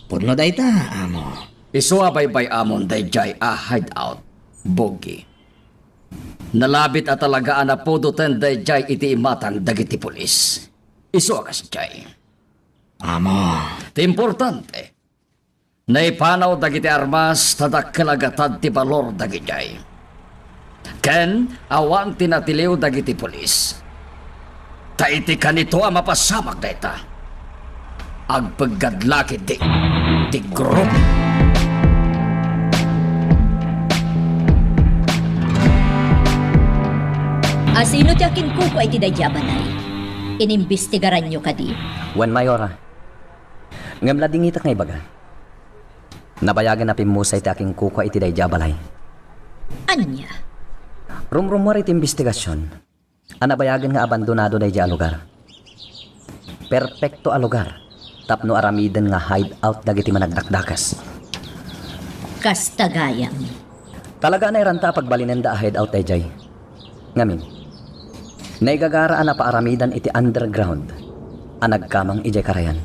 Pudno dayta, amo. Isu a baybay-amon daydiay a hideout, Bogey. Nalabit a talaga a napudoten daydiay iti imatang dagiti pulis. Isu a kasdiay. Amo. Ti importante, naipanaw dagiti armas ta dakkel a gatad ti balor dagidiay. Ken awan ti natiliw dagiti pulis. Iti kanito a mapasamak dayta, agpeggad la ketdi ti grupo. Asino ti akinkukua iti daydi a balay? Inimbestigaranyo kadi? Wen, Mayora. Ngem ladingitek nga ibaga. Nabayagen a pimmusay ti akinkukua iti daydi a balay. Ania? Rumrummuar iti imbestigasion a nabayagen nga abandonado daydi a lugar. Perpekto a lugar tapno aramiden nga hideout dagiti managdakdakes. Kasta gayam. Talaga a nairanta a pagbalinenda a hideout daydiay. Ngamin, naigagara a napaaramidan iti underground a nagkamang idiay karayan.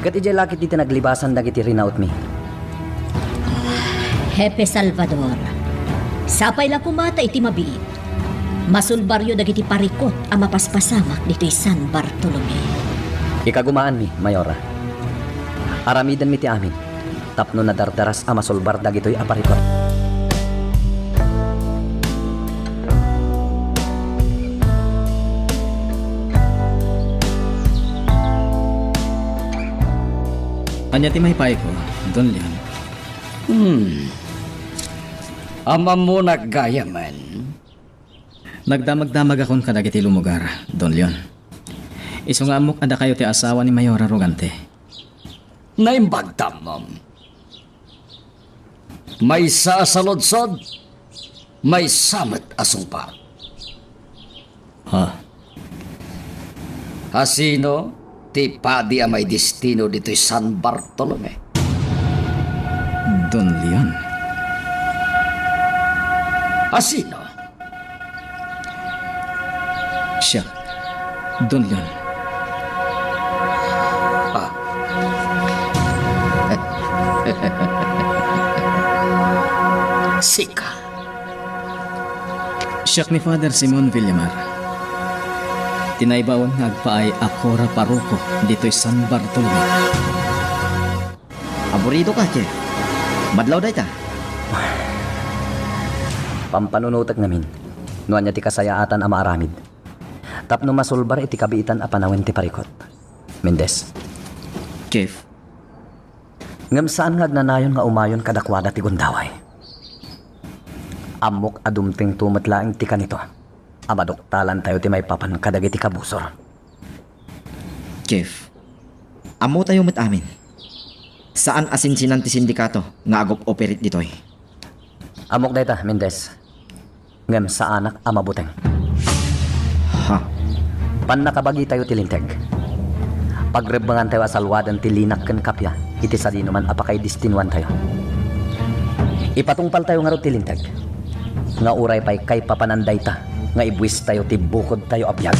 Ket idiay la ketdi ti naglibasan dagiti rinautmi. Hepe Salvador, sapay la koma ta iti mabiit, masulbaryo dagiti parikut a mapaspasamak ditoy San Bartolome. Ikagumaanmi, Mayora. Aramidenmi ti amin tapno nadardaras a masulbar dagitoy a parikut. Ania ti maipayko, Don Leon? Hmm. Am-ammonak gayamen. Nagdamagdamagakon kadagiti lumugar, Don Leon. Isu nga ammok a dakayo ti asawa ni Mayor Arrogante. Naimbag ta ammom. Maysa a saludsod, maysa met a sungbat. Ha? Asino ti padi a maidestino ditoy San Bartolome? Don Leon. Asino? Siak, Don Leon. Ah. Sika. Siak ni Father Simon Villamar. Ti naibaon nga agpaay a kura paroko ditoy San Bartolome. Aburidoka, Chief. Madlaw dayta. Pampanunotek ngamin no ania ti kasayaatan a maaramid tapno masulbar iti kabiitan a panawen ti parikut. Mendez. Chief. Ngem saan nga agnanayon nga umayon kadakuada ti gundaway. Ammok a dumtengto met laeng ti kanito a maduktalantayo ti maipapan kadagiti kabusor. Chief, ammotayo met amin. Saan a sinsinan ti sindikato nga agop-operate ditoy. Ammok dayta, Mendez. Ngem saanak a mabuteng. Ha? Pannakabagitayo ti linteg. Pagrebbengantayo a salwaden ti linak ken kappia iti sadinoman a pakaidestinuantayo. Ipatungpaltayo ngarud ti linteg nga uray pay kaipapanan dayta nga ibuistayo ti bukodtayo a biag.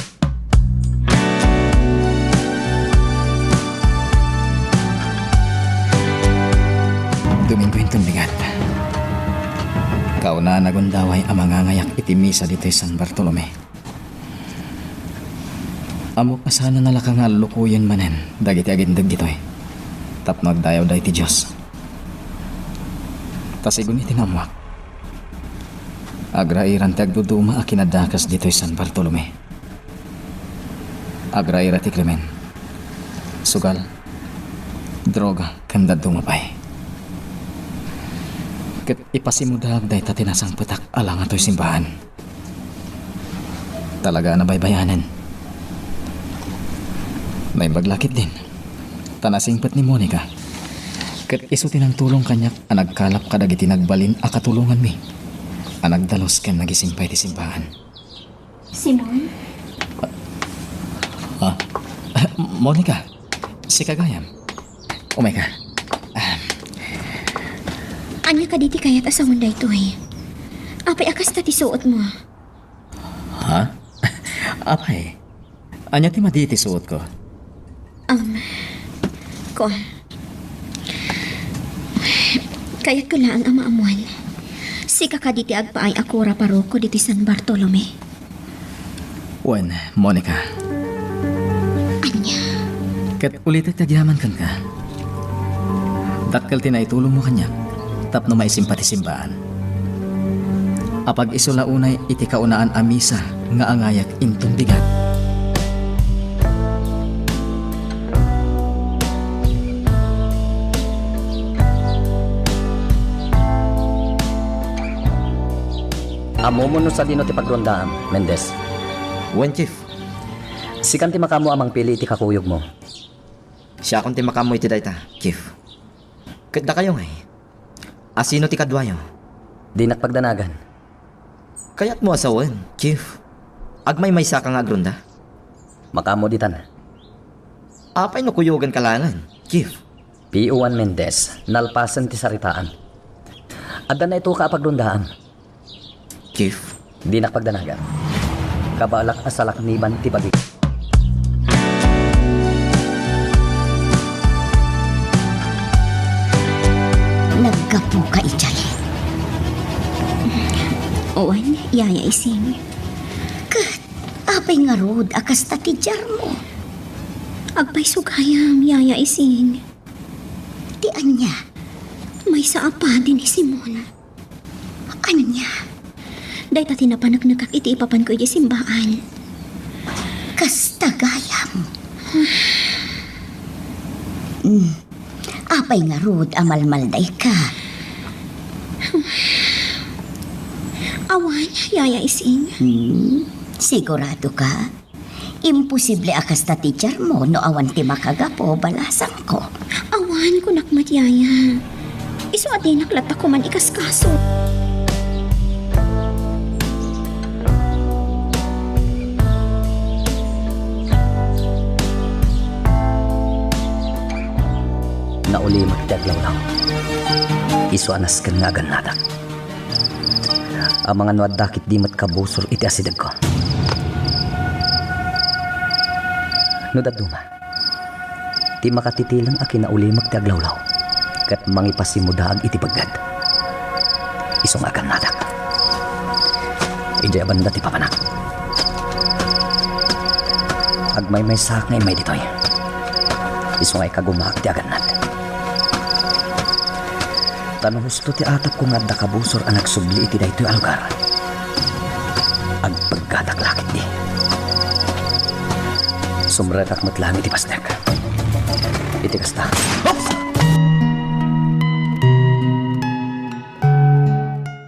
Domingo inton bigat. Kaunaan a gundaway a mangangayak iti misa ditoy San Bartolome. Ammok a saan a nalaka nga allukoyen manen dagiti agindeg ditoy tapno agdayawda iti Dios. Ta sigun iti naammuak, agrairan ti agduduma a kinadakes ditoy San Bartolome. Agraira ti krimen, sugal, droga, ken dadduma pay. Ket ipasimudaag dayta ti nasangpetak a langa toy simbahan. Talaga a nabaybayanen. Naimbag la ketdin ta nasingpet ni Monica. Ket isu ti nangtulong kaniak a nagkalap kadagiti nagbalin a katulonganmi a nagdalus ken nagisingpay ti simbahan. Simon? Ah, Monica, sika gayam. Umayka. Ah. Ania kadi ti kayat a sawen daytoy? Apay a kasta ti suotmo? Ha? Apay, ania ti madi iti suotko? Um, kuan. Kayatko laeng a maammuan. Sika kadi ti agpaay a kura paroko ditoy San Bartolome? Wen, Monica. Ania? Ket ulitek ti agyaman kenka. Dakkel ti naitulongmo kaniak tapno maisimpay ti simbaan. Apag-isu la unay iti kaunaan a misa nga angayak inton bigat. Ammom no sadino ti pagrondaam, Mendez? Wen, Chief. Sikan ti makaammo a mangpili iti kakuyogmo. Siakon ti makaammo iti dayta, Chief. Ket dakayo ngay, asino ti kaduayo? Dinak pagdanagan. Kayatmo a sawen, Chief. Agmaymaysaka nga agronda? Makaammo ditan. Apay no kuyoganka laengen, Chief? P O one Mendez, nalpasen ti saritaan. Adda naituka a pagrondaam. Chief? Dinak pagdanagan. Kabalak a salakniban ti bagik. Naggapuka idiay. Wen, Yaya Ising. Ket apay ngarud a kasta ti diarmo? Agpayso gayam, Yaya Ising. Ti ania? Maysa a padi ni Simon. Ania? Dayta ti napaneknekak iti ipapanko idiay simbaan. Kasta gayam. Hmm. Apay ngarud a malmaldayka? Awan, Yaya Ising. Hmm. Sigurado ka? Imposible a kasta ti diarmo no awan ti makagapu, balasangko. Awan, kunak met, Yaya. Isu a dinak latta koman ikaskaso. Naulimek ti aglawlaw. Isu a nasken nga agannadak. Amangan no adda ketdi met kabusor iti asidegko. No dadduma, ti makatitileng a kinaulimek ti aglawlaw ket mangipasimudaag iti begged. Isu nga agannadak. Idiay a banda ti papanak. Agmaymaysaak nga immay ditoy. Isu nga ikagumaak ti agannad. Ta no husto ti atepko nga adda kabusor a nagsubli iti daytoy a lugar, agpeggatak la ketdi. Sumrekak met laeng iti pasnek. Iti kasta.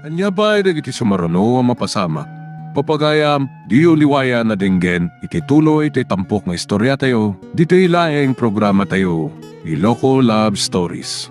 Ania pay dagiti sumaruno a mapasamak? Papagayam, diyo liwayan a denggen iti tuloy ti tampok nga istoriatayo, ditoy laeng programatayo, Iloko Love Stories.